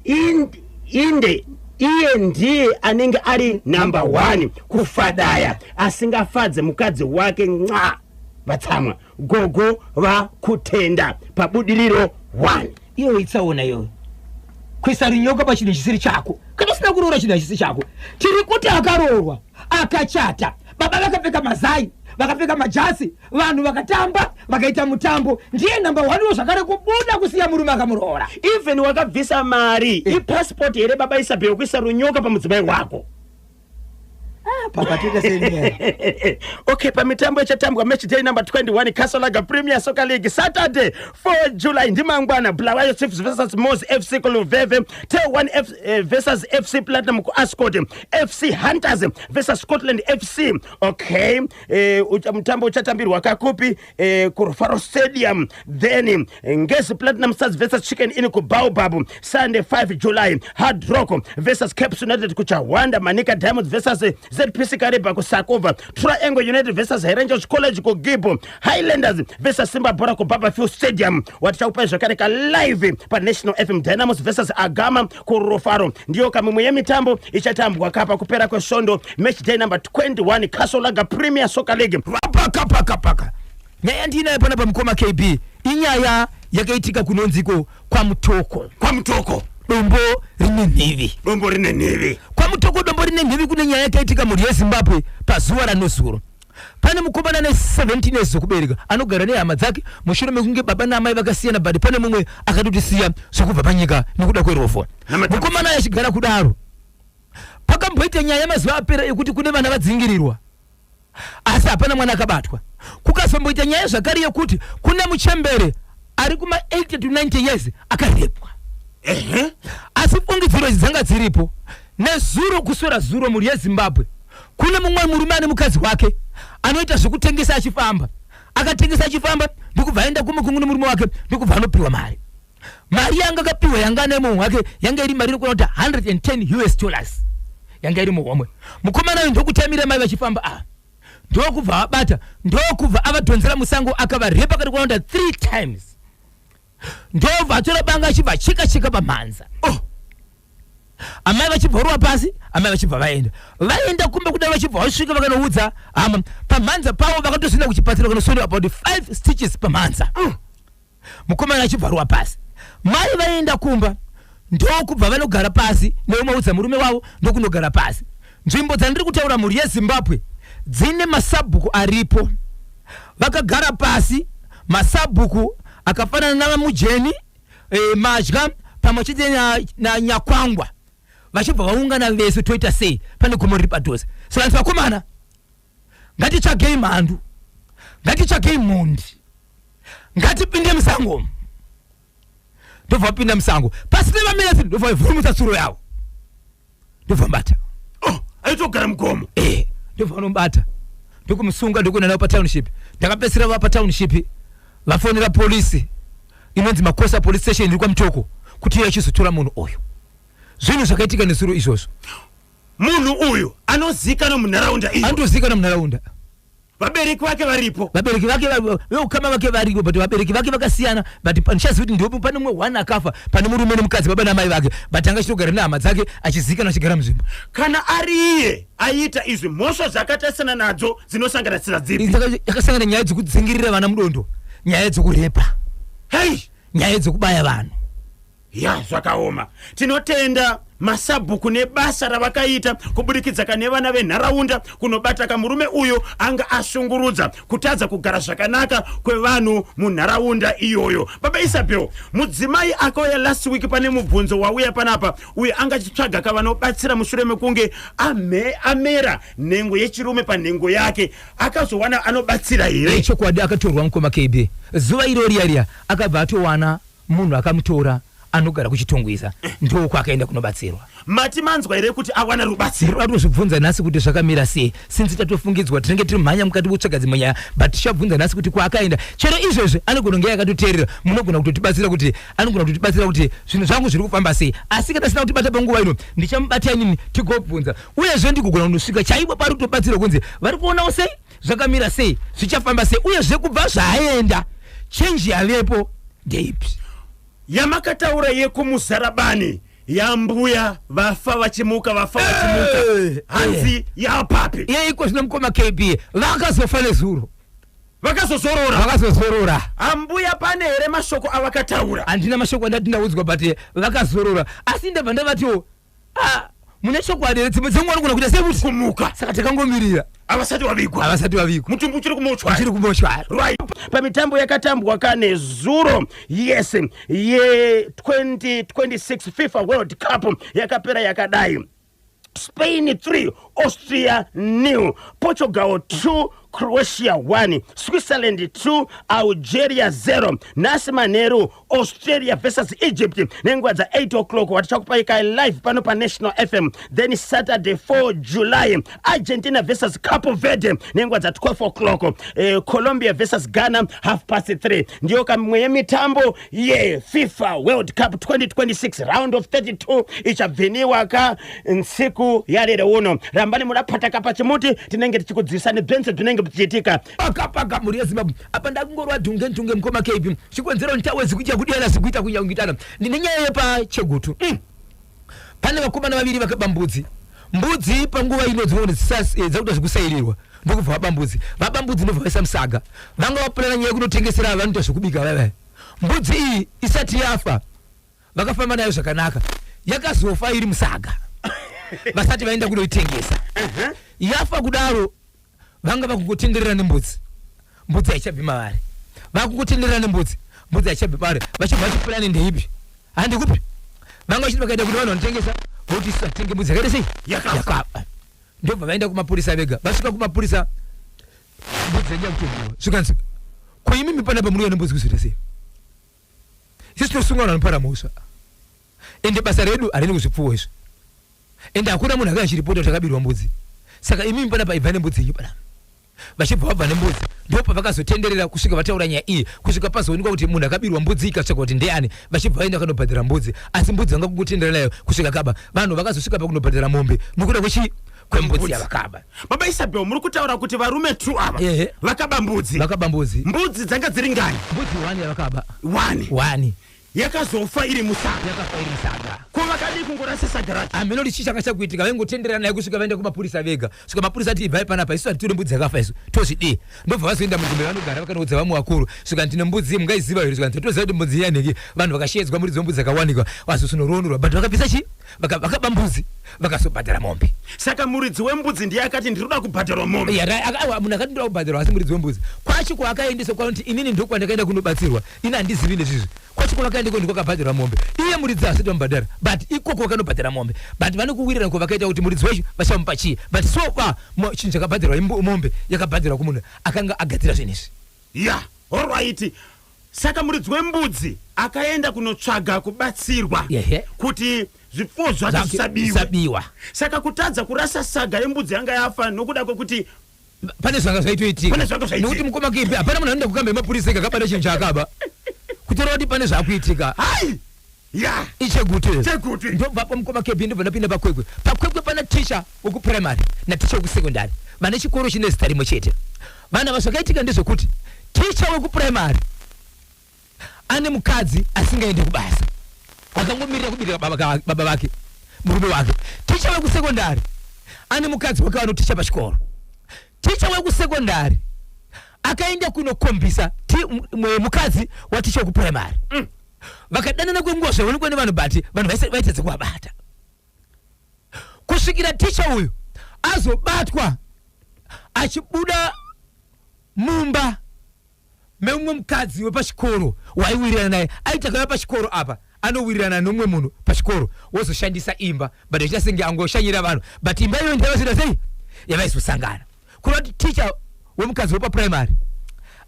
Inde iye ndiye anenge ari number 1 kufadaya asingafadze mukadzi wake." Nca, vatsamwa gogo Vakutenda paBudiriro 1. Iyoyo itsaona iyoyo, kuisa runyoka pachinhu chisiri chako kana usina kuroora. Chinhu hachisi chako. Tiri kuti akaroorwa, akachata, baba vakapfeka mazai, vakapfeka majasi, vanhu vakatamba, vakaita mutambo, ndiye number one wo zvakare kubuda kusiya murume akamuroora. Even wakabvisa mari, ipasipoti here, baba Isabel, kuisa runyoka pamudzimai wako? Papa, toita sei? Okay, pamitambo ichatambwa match day number 21, Castle Lager Premier Soccer League, Saturday 4 July, ndimangwana, Bulawayo Chiefs versus Mos FC kuLuveve, Tel 1 versus FC Platinum kuAscot, FC Hunters versus Scotland FC. Okay, mutambo uchatambirwa kakupi? KuRufaro Stadium. Then Ngezi Platinum Stars versus Chicken Inn kuBaobab. Sunday 5 July, Hard Rock versus Caps United kuChawanda, Manica Diamonds versus ZPC Kariba kuSakova, Triangle United versus Herangels College kuGibbo, Highlanders versus Simba Bhora kuBabourfields Stadium. Watichakupai zvakare kalive paNational FM, Dynamos versus Agama kuRufaro. Ndiyo kamimwe yemitambo ichatambwa kapa kupera kwesvondo, match day number 21, Castle Lager Premier Soccer League. Pakapakapaka, nyaya ndinayo panapa, mukoma KB, inyaya yakaitika kunonziko kwaMutoko. KwaMutoko. Dombo rine nhivi. Dombo rine nhivi. KwaMutoko, dombo rine nhivi, kune nyaya yakaitika mhuri yeZimbabwe pazuva ranozuro. Pane mukomana ne17 years zokubereka anogara nehama dzake mushure mekunge baba naamai vakasiyana, but pane mumwe akatotisiya zvokubva panyika nekuda kwerovho. Mukomana achigara kudaro, pakamboita nyaya mazuva apera yekuti kune vana vadzingirirwa, asi hapana mwana akabatwa. Kukazomboita nyaya zvakare yekuti kune muchembere ari kuma 80 to 90 years akarepwa, asi fungidziro idzi dzanga dziripo. Nezuro, kuswera zuro, mhuri yeZimbabwe, kune mumwe murume ane mukadzi wake anoita zvekutengesa achifamba. Akatengesa achifamba, ndokubva aenda kumukungu nemurume wake, ndokubva anopiwa mari. Mari yanga akapiwa yanga ane muhomwe wake yanga iri mari inokwana kuti 110 US dollars yanga iri muhomwe. Mukomana uyu ndokutamira mai vachifamba, a ndokubva abata, ndokubva avadhonzera musango, akavarepa kati kuona kuti 3 times, ndobva atora banga achibva acheka cheka pamhanza. Oh, amai vachibva rova pasi, amai vachibva vaenda. Vaenda kumba kudai, vachibva vasvika vakanoudza hama. Pamhanza pavo vakatosvina kuchipatara vanosonera about 5 stitches pamhanza. Mukomana achibva rova pasi, mai vaenda kumba, ndokubva vanogara pasi neumaudza murume wavo, ndokunogara pasi. Nzvimbo dzandiri kutaura, mhuri yeZimbabwe, dzine masabhuku aripo. Vakagara pasi masabhuku akafanana navaMujeni, Madya pamwe chete naNyakwangwa, vachibva vaungana vese. Toita sei? Pane gomo riri padhuze. Saka nti vakomana, ngatitsvagei mhandu, ngatitsvagei mhondi, ngatipinde musangomo. Ndobva vapinda musango pasine maminetsi, ndobva vavhurumutsa tsuro yavo, ndobva mubata. Oh, aitogara mugomo. Ndobva vanomubata, ndokumusunga, ndokuenda navo patownship. Ndakapedzisira vava patownship, vafonera polisi inonzi Makosa Police Station iri kwaMutoko kuti iyo ichizotora munhu uyu. Zvinhu zvakaitika nesuro izvozvo. Munhu uyu anozikanwa munharaunda iyo? Anotozikanwa munharaunda. Vabereki vake varipo? Vabereki vake, veukama vake varipo, but vabereki vake vakasiyana. But ndichazivi kuti ndipo pane mumwe one akafa, pane murume nemukadzi, baba namai vake, but anga achitogara nehama dzake, achizikanwa, achigara munzvimbo. Kana ari iye aiita izvi, mhosva dzakatarisana nadzo dzinosanganisira dzipi? Yakasangana nyaya dzekudzingirira vana mudondo, nyaya dzekurepa, nyaya dzekubaya vanhu. Ya, zvakaoma. Tinotenda masabhuku nebasa ravakaita kubudikidza kane vana venharaunda kunobata kamurume uyo anga ashungurudza kutadza kugara zvakanaka kwevanhu munharaunda iyoyo. Baba Isabel, mudzimai akauya last week, pane mubvunzo wauya panapa. Uyo anga achitsvaga kavanobatsira mushure mekunge amera nhengo yechirume panhengo yake, akazowana anobatsira here? Chokwadi akatorwa, mukoma KB. Zuva iro riya riya akabva atowana munhu akamutora anogara kuChitungwiza, ndokwakaenda kunobatsirwa. Mati manzwa here kuti awana rubatsiro? Ndinoda kutozvibvunza nhasi kuti zvakamira sei, since tatofungidzwa tinenge tiri mhanya mukati kutsvaga dzimwe nyaya, but tichabvunza nhasi kuti kwaakaenda. Chero izvezvi anogona kunge akatoteerera, munogona kutotibatsira kuti anogona kutotibatsira kuti zvinhu zvangu zviri kufamba sei. Asi kana asina kutibata panguva ino, ndichamubata inini tigobvunza. Uyezve ndigogona kundosvika chaipo pari kutobatsirwa, kunzi vari kuonawo sei, zvakamira sei, zvichafamba sei, uyezve kubva zvaaenda change yavepo ndeipi. Yamakataura yekuMuzarabani, yambuya vafa vachimuka, vafa vachimuka, hanzi yapapi? Iye iko zvino, mukoma KB, vakazofa nezuro. Vakazozorora? Vakazozorora. Ambuya pane here mashoko avakataura? Handina mashoko andati ndaudzwa, but vakazorora. Asi ndabva ndavatiwo, "Ah, mune chokwadi here? Dzimwe dzenguva anogona kuita sekuti kumuka." Saka takangomirira. Havasati vavigwa? Havasati vavigwa. Mutumbi uchiri kumochwari? Uchiri kumochwari. Right, pamitambo yakatambwa kane zuro, yes, ye2026 FIFA World Cup yakapera yakadai: Spain 3, Austria 0, Portugal 2, Croatia 1, Switzerland 2, Algeria 0. Nhasi manheru, Australia versus Egypt nenguva dza8 o'clock, watichakupai kai live pano paNational FM. Then Saturday 4 July, Argentina versus Cape Verde nenguva dza12 o'clock, Colombia versus Ghana half past 3. Ndiyo kamwe yemitambo yeFIFA World Cup 2026 round of 32 ichabveniwa ka nsiku yarero uno. Rambani murapataka pachimuti, tinenge tichikudzisa nebyense zvinenge zvichiitika. Paka mhuri yeZimbabwe, apa ndakungorwa dhunge dhunge, mukoma KB. Chikonzero nditawezi kuita kudiyana sikuita kunyangitana, ndine nyaya yepaChegutu. Pane vakomana vaviri vakaba mbudzi. Mbudzi panguva ino dzinoona dzakuita zvekusairirwa, ndokubva vaba mbudzi. Vaba mbudzi, ndobva vaisa musaga. Vanga vapurana nyaya yekunotengesera vanoita zvekubika vavaya. Mbudzi iyi isati yafa vakafamba nayo zvakanaka. Yakazofa iri musaga vasati vaenda kunoitengesa. Yafa kudaro, vanga vakungotenderera nembudzi, mbudzi haichabvi mavari. Vakungotenderera nembudzi, mbudzi haichabvi mavari. Vachibva vachipurani ndeipi, handikupi. Vanga vachiti vakaenda kune vanhu vanotengesa, voti isu hatitenge mbudzi yakaita sei? Yakafa. Yakafa. Ndobva vaenda kumapurisa vega. Vasvika kumapurisa, mbudzi yanya kutongiwa. Zvikanzi, "Ko imimi panapa muri nembudzi kuzoita sei? Isi tinosunga vanhu vanopara mhosva, ende basa redu harini kuzvipfuwo izvi, ende hakuna munhu akanga achiripota kuti akabirwa mbudzi. Saka imimi panapa ibva nembudzi yenyu panapa." Vachibva vabva nembudzi. Ndo pavakazotenderera kusvika vataura nyaya iyi, kusvika pazoonekwa kuti munhu akabirwa mbudzi, ikatsvakwa kuti ndeani. Vachibva vaenda kanobhadhara mbudzi, asi mbudzi vanga kungotenderera nayo kusvika kaba. Vanhu vakazosvika pakunobhadhara mombe nokuda kwechi kwembudzi yavakaba. Baba Isabel, muri kutaura kuti varume two ava vakaba mbudzi? Vakaba mbudzi. Mbudzi dzanga dziri ngani? Mbudzi one yavakaba. One? One. Yakazofa iri musaga? Yakafa iri musaga. Ko vakadii kungorasa saga racho? Hameno kuti chii changa chakuitika. Vaingotenderera naye kusvika vaenda kumapurisa vega. Svika mapurisa ati, "Ibvai panapa, isu hatitore mbudzi yakafa, isu tozvidii?" Ndobva vazoenda munzvimbo yavanogara, vakanoudza vamwe vakuru. Svika, "Ndine mbudzi, mungaiziva here?" Svika, "Totoziva kuti mbudzi iyanhiki." Vanhu vakashedzwa, muridzi wembudzi akawanikwa, vazosonoronurwa, but vakabvisa chii? Vakaba mbudzi, vakazobhadhara mombe. Saka muridzi wembudzi ndiye akati ndiri kuda kubhadharwa mombe? Aiwa, munhu akati ndoda kubhadharwa asi muridzi wembudzi. Kwacho kwaakaendeswa, kwanoti inini ndokwandakaenda kunobatsirwa, ini handizivi nezvizvi. Kwacho kwavakaenda iko ndikwakabhadharwa mombe. Iye muridzi asati vamubhadhara, but ikoko vakanobhadhara mombe. But vane kuwirirana kwavakaita kuti muridzi wacho vachamupa chii. But so far chinhu chakabhadharwa mombe yakabhadharwa kumunhu akanga agadzira zvinhu izvi. Ya, alright. Saka muridzi wembudzi akaenda kunotsvaga kubatsirwa Ehe. kuti zvipfuwo zvake zvisabiwe. Zvisabiwa. Saka kutadza kurasa saga yembudzi yanga yafa nokuda kwekuti Pane zvanga zvaitoitika. Pane zvanga zvaitika. Nekuti mukoma KB hapana munhu anoenda kukamba yemapurisa ega akabata chinhu chaakaba. Kutora kuti pane zvakuitika. Hai! Ya! Ichegutu. Chegutu. Ndobvapo mukoma KB ndobva ndapinda paKwekwe. PaKwekwe pana ticha wekupuraimari naticha wekusekondari vane chikoro chine zita rimwe chete. Vanhu ava zvakaitika ndezvekuti ticha wekupuraimari ane mukadzi asingaende kubasa akangomirira kubirira baba vake murume wake. Ticha wekusekondari ane mukadzi wake vanoticha pachikoro. Ticha wekusekondari akaenda kunokombisa mukadzi waticha wekupuraimari. Vakadanana kwenguva zvaionekwa nevanhu but vanhu vaitadza kuvabata kusvikira ticha uyu azobatwa achibuda mumba memumwe mukadzi wepachikoro waiwirirana naye. Aiti akauya pachikoro apa anowirirana nomumwe munhu pachikoro wozoshandisa imba but achiita senge angoshanyira vanhu but imba iyoyo ndiyavazoita sei yavaizosangana. Kureva kuti ticha wemukadzi wepapuraimari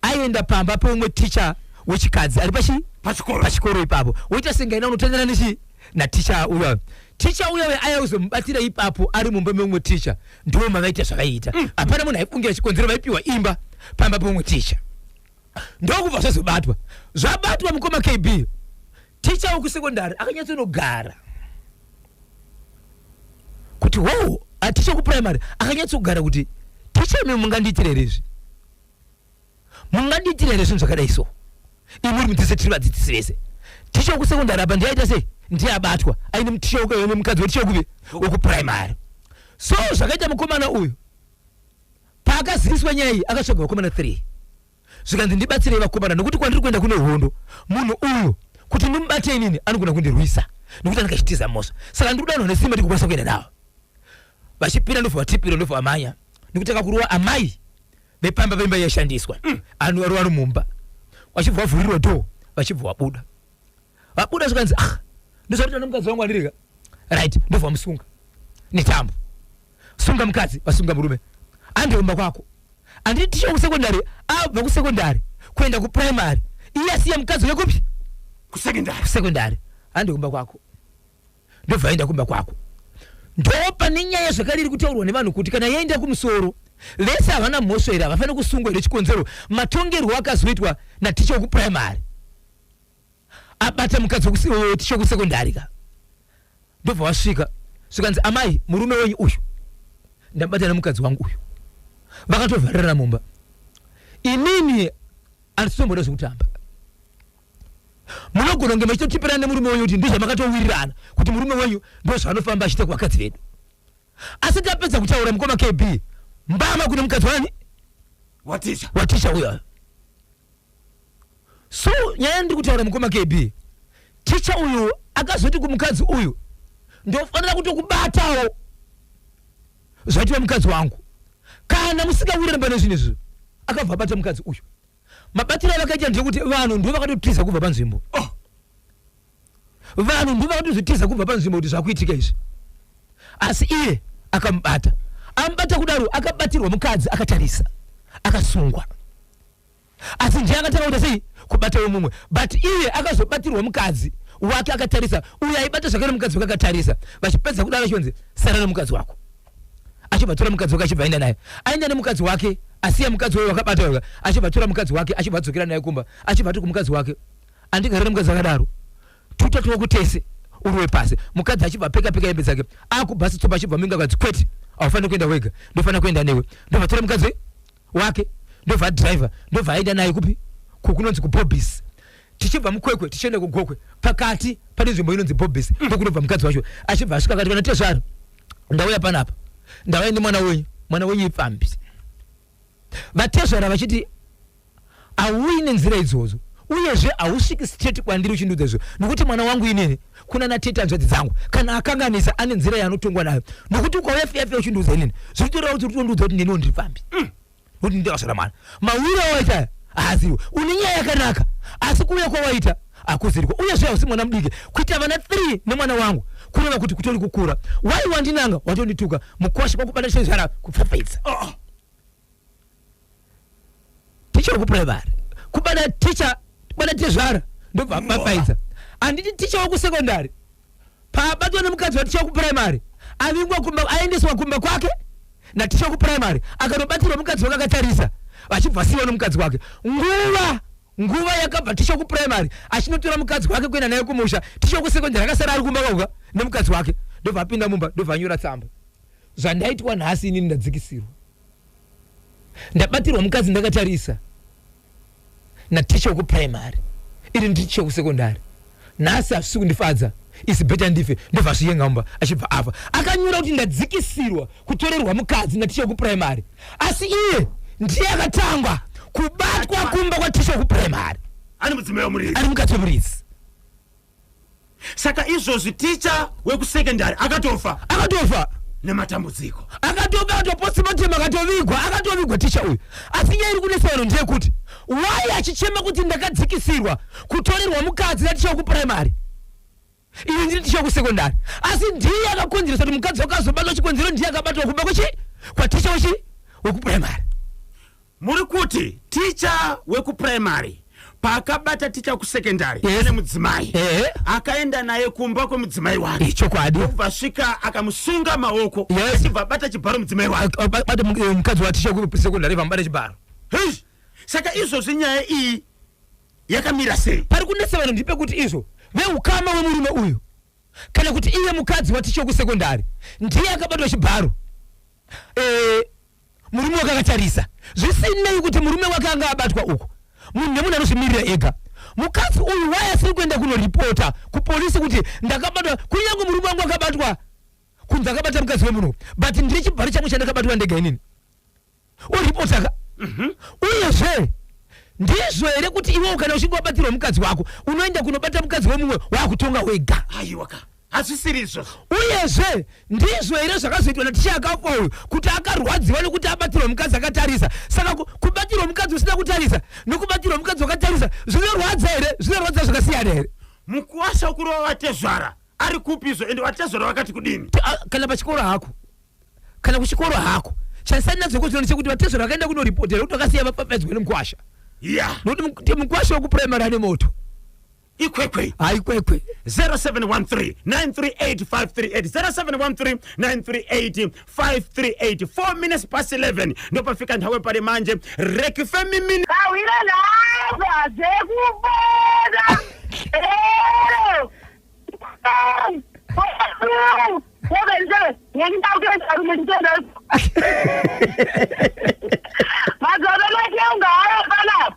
aienda pamba peumwe ticha wechikadzi ari pachi Pachikoro. Pachikoro ipapo woita senge aina unotandana nechi naticha uya. Ticha uya uya aya kuzomubatira ipapo ari mumba meumwe ticha ndiwo mavaita zvavaiita. Hapana munhu aifungira chikonzero vaipiwa imba pamba peumwe ticha. Ndokubva zvazobatwa. Zvabatwa mukoma KB. Ticha wekusekondari akanyatsonogara kuti wo ticha wekupuraimari akanyatsogara kuti ticha imi mungandiitira here izvi? Mungandiitira here zvinhu zvakadai so? Imi muri mudzidzisi tiri vadzidzisi vese. Ticha wekusekondari apa ndiye aita sei? Ndiye abatwa aine muticha weke mukadzi weticha wekupi? Wekupuraimari. So zvakaita mukomana uyu paakaziviswa nyaya iyi akatsvaga vakomana 3 zvikanzi ndibatsirei vakomana nokuti kwandiri kuenda kune hondo munhu uyu kuti ndimubate inini anogona kundirwisa nokuti anenge achitiza mhosva saka ndiri kuda vanhu vane simba ndigokwanisa kuenda navo. Vachipira ndobva vatipira ndobva vamhanya nekuti akakurova amai vepamba vemba yaishandiswa anorova ari mumba vachibva vavhurirwa dhoo vachibva vabuda. Vabuda zvikanzi ah ndozvakuti ana mukadzi wangu andirega right ndobva vamusunga netambo. Sunga mukadzi vasunga murume ande kumba kwako. Anditi ticha kusekondari abva kusekondari kuenda kupuraimari iye asiya mukadzi wekupi? Kusekondari. Kusekondari ande kumba kwako. Ndobva aenda kumba kwako. Ndopane nyaya zvakare iri kutaurwa nevanhu kuti kana yaenda kumusoro vese havana mhosva here, havafaniri kusungwa here chikonzero matongerwo akazoitwa naticha wekupuraimari abata mukadzi weticha wekusekondari ka. Ndobva wasvika zvikanzi amai murume wenyu uyu ndabata nemukadzi wangu uyu vakatovharirana mumba inini anditomboda zvekutamba. Munogona kunge machitotipirana nemurume wenyu kuti ndozvamakatowirirana kuti murume wenyu ndozvaanofamba achiita kuvakadzi vedu. Asi tapedza kutaura mukoma KB mbama kune mukadzi wani? Waticha. Waticha uyo. So nyaya ndiri kutaura mukoma KB ticha uyu akazoti kumukadzi uyu ndofanira kutokubatawo zvaitwa mukadzi wangu kana musingawirirani pane zvinhu izvi. Akabva abata mukadzi uyu. Mabatiro avakaita ndekuti vanhu ndivo vakatotiza kubva panzvimbo. Oh. Vanhu ndivo vakatozotiza kubva panzvimbo kuti zvakuitika izvi. Asi iye akamubata. Amubata kudaro akabatirwa mukadzi akatarisa. Akasungwa. Asi ndiye akatanga kuita sei? Kubatawo mumwe. But iye akazobatirwa mukadzi wake akatarisa. Uyo aibata zvakare mukadzi wake akatarisa. Vachipedza kudaro achionzi sara nemukadzi wako. Achibva atora mukadzi wake achibva aenda naye. Aenda nemukadzi wake asiya mukadzi wayo wakabata uyo. Achibva atora mukadzi wake achibva adzokera naye kumba. Achibva ati kumukadzi wake andigare nemukadzi akadaro. Tuta twako tese uruwe pasi. Mukadzi achibva apfeka pfeka hembe dzake. Akubhasi tsopa achibva minga akadzi kwete. Haufaniri kuenda wega. Ndofanira kuenda newe. Ndobva atora mukadzi wake ndobva adriver ndobva aenda naye kupi? Kunonzi kuBobis. Tichibva muKwekwe tichienda kuGokwe pakati pane nzvimbo inonzi Bobis ndokunobva mukadzi wacho achibva asvika akati kana tezvaro ndauya panapa ndauya nemwana wenyu mwana wenyu ipfambi. Vatezvara vachiti hauyi nenzira idzodzo uyezve hausviki straight kwandiri uchindiudza izvo nokuti mwana wangu inini kuna natete hanzvadzi dzangu kana akanganisa ane nzira yaanotongwa nayo nokuti ukauya fiya fiya uchindiudza inini zviritoreva kuti uri kutondiudza kuti ndiniwo ndiri pfambi nokuti ndakazvara mwana. Mawiro awaita aya haazivo. Une nyaya yakanaka asi kuuya kwawaita hakuziriko uyezve hausi mwana mudiki kuita vana 3 nemwana wangu kureva kuti kutori kukura. Wai wandinanga watondituka mukwasha kwakubata chezvara kupfapfaidza. Oh. Ticha wekupuraimari kubata ticha Bata tezvara ndobva abapaidza. Handiti ticha wekusekondari paabatwa nemukadzi waticha wekupuraimari avingwa kumba, aendeswa kumba kwake naticha wekupuraimari, akanobatirwa mukadzi wake akatarisa, vachibva asiiwa nomukadzi wake. Nguva yakabva ticha wekupuraimari achinotora mukadzi wake kuenda naye kumusha, ticha wekusekondari akasara ari kumba kwauka nemukadzi wake. Ndobva apinda mumba, ndobva anyora tsamba: "Zvandaitwa nhasi inini, ndadzikisirwa, ndabatirwa mukadzi ndakatarisa naticha wekupuraimari, iri nditicha wekusekondari. Nhasi hazvisi kundifadza, isi better ndife." Ndobva zviyenga mumba, achibva afa. Akanyora kuti ndadzikisirwa kutorerwa mukadzi naticha wekupuraimari, asi iye ndiye akatangwa kubatwa kumba kwaticha wekupuraimari Ani mudzimai wemuridzi. Ari mukadzi wemuridzi. Saka izvozvi ticha wekusekendari akatofa? Akatofa. Nematambudziko. Akatoba, akatopostmortem, akatovigwa, akatovigwa ticha uyu. Asi nyaya iri kunetsa vanhu ndeyekuti why achichema kuti ndakadzikisirwa kutorerwa mukadzi naticha wekupuraimari, ini ndiri ticha wekusekondari, asi ndiye akakonzeresa kuti mukadzi wake azobatwa chikonzero, ndiye akabatwa kumba kwechi kwaticha wechi wekupuraimari. Muri kuti ticha wekupuraimari paakabata ticha wekusekendari Yes. ane mudzimai, Ehe. akaenda naye kumba kwemudzimai wake, Chokwadi. Kubva svika akamusunga maoko, Yes. achibva abata chibharo mudzimai wake. Bata mukadzi waticha wekusekondari, vamubata chibharo. Hei! Saka izvozvi nyaya iyi yakamira sei? Pari kunetsa vanhu ndepekuti izvo veukama wemurume uyu, kana kuti iye mukadzi waticha wekusekondari, ndiye akabatwa chibharo murume wake akatarisa, zvisinei kuti murume wake anga abatwa uku. Munhu nemunhu anozvimirira ega. Mukadzi uyu why asiri kuenda kunoripota kupolisi kuti ndakabatwa, kunyange murume wangu akabatwa kunzi akabata mukadzi wemunhu, but ndiri chibharo changu chandakabatwa ndega inini, oripotaka? Uyezve ndizvo here kuti iwewo kana uchinge wabatirwa mukadzi wako unoenda kunobata mukadzi wemumwe waakutonga wega? Aiwa ka, hazvisiri izvozvo. Uyezve ndizvo here zvakazoitwa naticha akafa uyu, kuti akarwadziwa nekuti abatirwa mukadzi akatarisa? Saka kubatirwa mukadzi usina kutarisa nekubatirwa mukadzi wakatarisa zvinorwadza here? Zvinorwadza zvakasiyana here? Mukuwasha ukurova vatezvara ari kupi izvo? Ende vatezvara vakati kudini? Kana pachikoro hako, kana kuchikoro hako, chandisati nadzo kozvino ndechekuti vatezvara vakaenda kunoripotera kuti vakasiya vapapaidzwe nemukwasha, nokuti mukwasha wekupuraimari ane moto. Ikwekwe. Haikwekwe. 0713 938 538, 0713 938 538. 4 minutes past 11 ndopafika nthawi pali manje rekifemimini. Kawira nhava dzekupona ero. Ndakutenda madzoro matenga ayo panapa.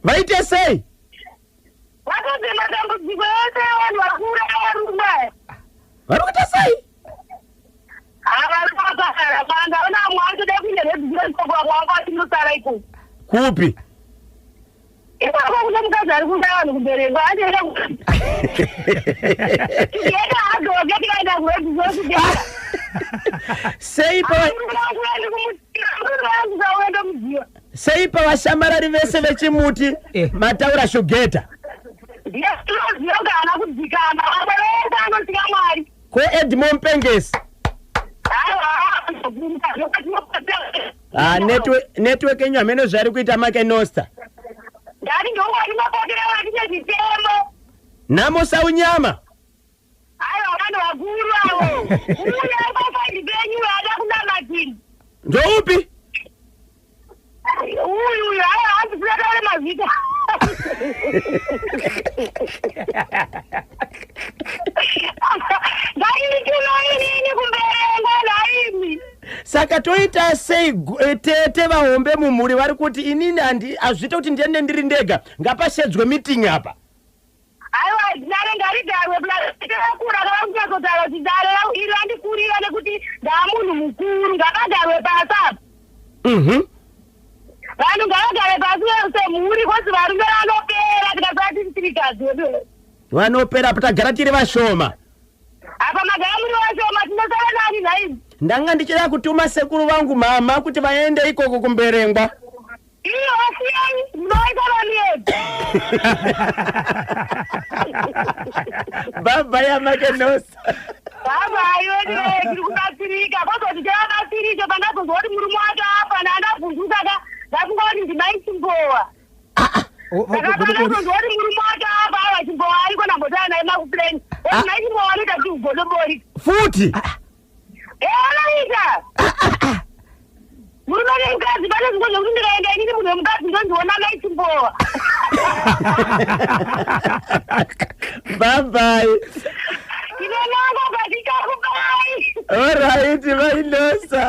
Vaite sei? Vatodze matambudziko ese vanhu vari kuuraya varume. Vari kuita sei? Havari pakara pandaona mwe anotoda kuenda redzikoko, vamwe vanga vachinosara ikoko. Kupi? Ikoko kune mukadzi ari kuuraya vanhu kuBerengwa, anoenda tugeda adzoke, tikaenda kuredzikoko. Sei pa sei pavashamarari vese vechimuti? Mataura shugeta. Ndiyatinoziva kuti haana kudzikama, vamwe vese anotya Mwari. Ko Edmo Mpengesi? Ah, network yenyu hamene zvari kuita makenosta. Ndati ndongotinopotera vatine zvitemo. Namo saunyama. Aiwa, vanhu vakuru avo, uye pafaindi penyu ada kunamatiri. Ndoupi? Uyu uyu, aiwa, hanzi singataure mazita. Ngainditunoinini kuMberengwa nhaimi. Saka toita sei? Tete vahombe mumhuri vari kuti inini hazviite kuti ndiende ndiri ndega, ngapashedzwe meeting apa. Aiwa, dare ngarigarwe, vakura kava kunyatsotaura kuti dare iri randikurira nekuti ndaamunhu mukuru, ngavagarwe pasi apa. Vanhu ngavagare pasi semhuri, kozi varume vanopera tikasara tiri tirikadzi wedu. Vanopera tagara tiri vashoma. Apa magara muri vashoma, tinosara nani nhaimi? Ndanga ndichida kutuma sekuru vangu mama kuti vaende ikoko kuMberengwa. Iyo wasiyai, munoita vamiedzi. Baba yamakenosa. Baba iwe, tiri kubatsirika, kozoti tevabatsirike pandazozwa kuti murume wacho afa, ndandabvunzuka ka, ndafunga kuti ndimaichimbowa. Oh, Saka godobori. panozonzwa kuti murume wacho apa ava chimbowa ariko ndambotaura naye makupleni. Oti nhai chimbowa anoita kuti ugodobori. Futi. Eh, anoita. Murume nemukadzi pane zvimwe zvekuti ndikaenda inini munhu wemukadzi ndonziona mai chimbowa. Bye bye. Ndinonanga ukachikakubai. Alright, vainosa.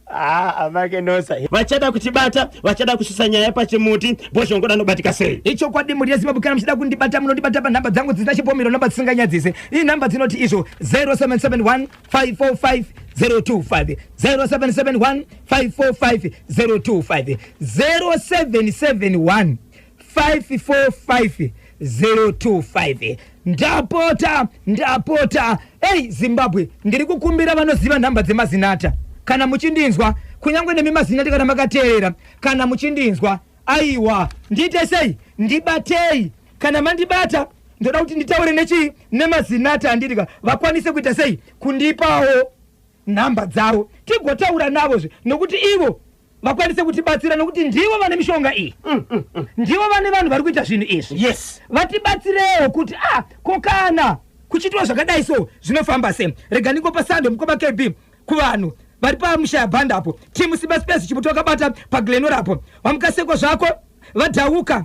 Ah, amake nosa. Vachada kutibata, vachada kusvitsa nyaya pachimuti, bhozhongoda anobatika sei? Ichokwadi, mhuri yeZimbabwe, kana muchida kundibata munondibata panhamba dzangu dzisina chipomero, nhamba dzisinganyadzise. Ii nhamba dzinoti izvo 0771 545 025, 0771 545 025, 0771 545 025. Ndapota, ndapota, ei Zimbabwe, ndiri kukumbira vanoziva nhamba dzemazinata, kana muchindinzwa, kunyange nemi mazinata, kana makateerera, kana muchindinzwa, aiwa, ndiite sei, ndibatei. Kana mandibata, ndoda kuti nditaure nechii, nemazinata andirika, vakwanise kuita sei, kundipawo nhamba dzavo, tigotaura navozve, nokuti ivo vakwanise kutibatsira, nokuti ndivo vane mishonga iyi, ndivo vane vanhu vari kuita zvinhu izvi. Vatibatsirewo kuti a ko kana kuchiitwa zvakadai so zvinofamba sei. Rega ndingopa sando, mukoma KB, kuvanhu vari pamushaya bhanda apo, timu Simba Space, chimuti wakabata paGlenorapo, vamukasekwa zvako, vadhauka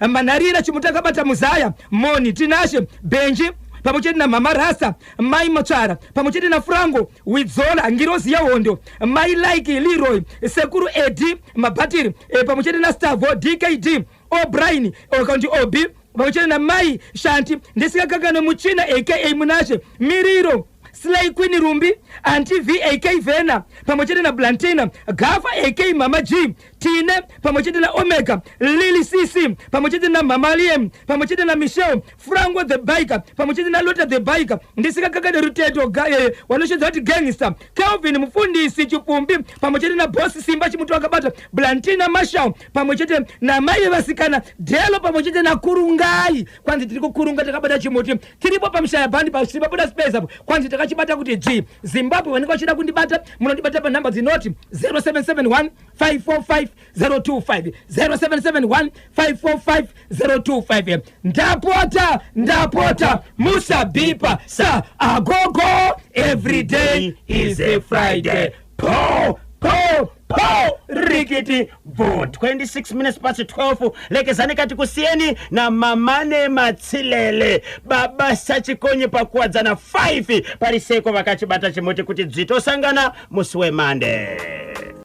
Manharira, chimuti akabata muzaya Moni, Tinashe Benji, pamwe chete namama Rasa, Mai Matsvara, pamwe chete naFrango Widzola, Ngirozi yeHondo, Mai Like Leroy, Sekuru Edi Mabhatiri, pamwe chete naStavo DKD O'Brien kana Ob, pamwe chete namai Shanti, ndisingakangane Muchina aka Munashe Miriro, Slay Queen Rumbi, Anti Vak Vena, pamwe chete naBlantina Gafa ak Mama G Tine, pamwe chete naOmega Lily CC, pamwe chete naMama Liem, pamwe chete naMichel Frango the Biker, pamwe chete naLota the Biker, ndisingakakane Ruteto wanoshedza kuti Gangster Kelvin, Mufundisi Chipfumbi, pamwe chete naBoss Simba, chimuti wakabata Blantina Marshall, pamwe chete namai vevasikana Delo, pamwe chete naKurungai. Kwanzi tiri kukurunga takabata chimuti, tiripo pamushaya bhandi pabuda space apo, kwanzi takachibata kuti g. Zimbabwe, vanenge vachida kundibata munondibata panhamba dzinoti 0771 545 025, 0771 545 025. Ndapota, ndapota, musabhipa sa agogo. Every day is a Friday. Po po po, Rikiti bo 26 minutes past 12. Lekezani kati kusiyeni na Mamane Matsilele, baba Sachikonye, pakuwadzana 5 pariseko, vakachibata chimuti kuti dzitosangana musi weMande.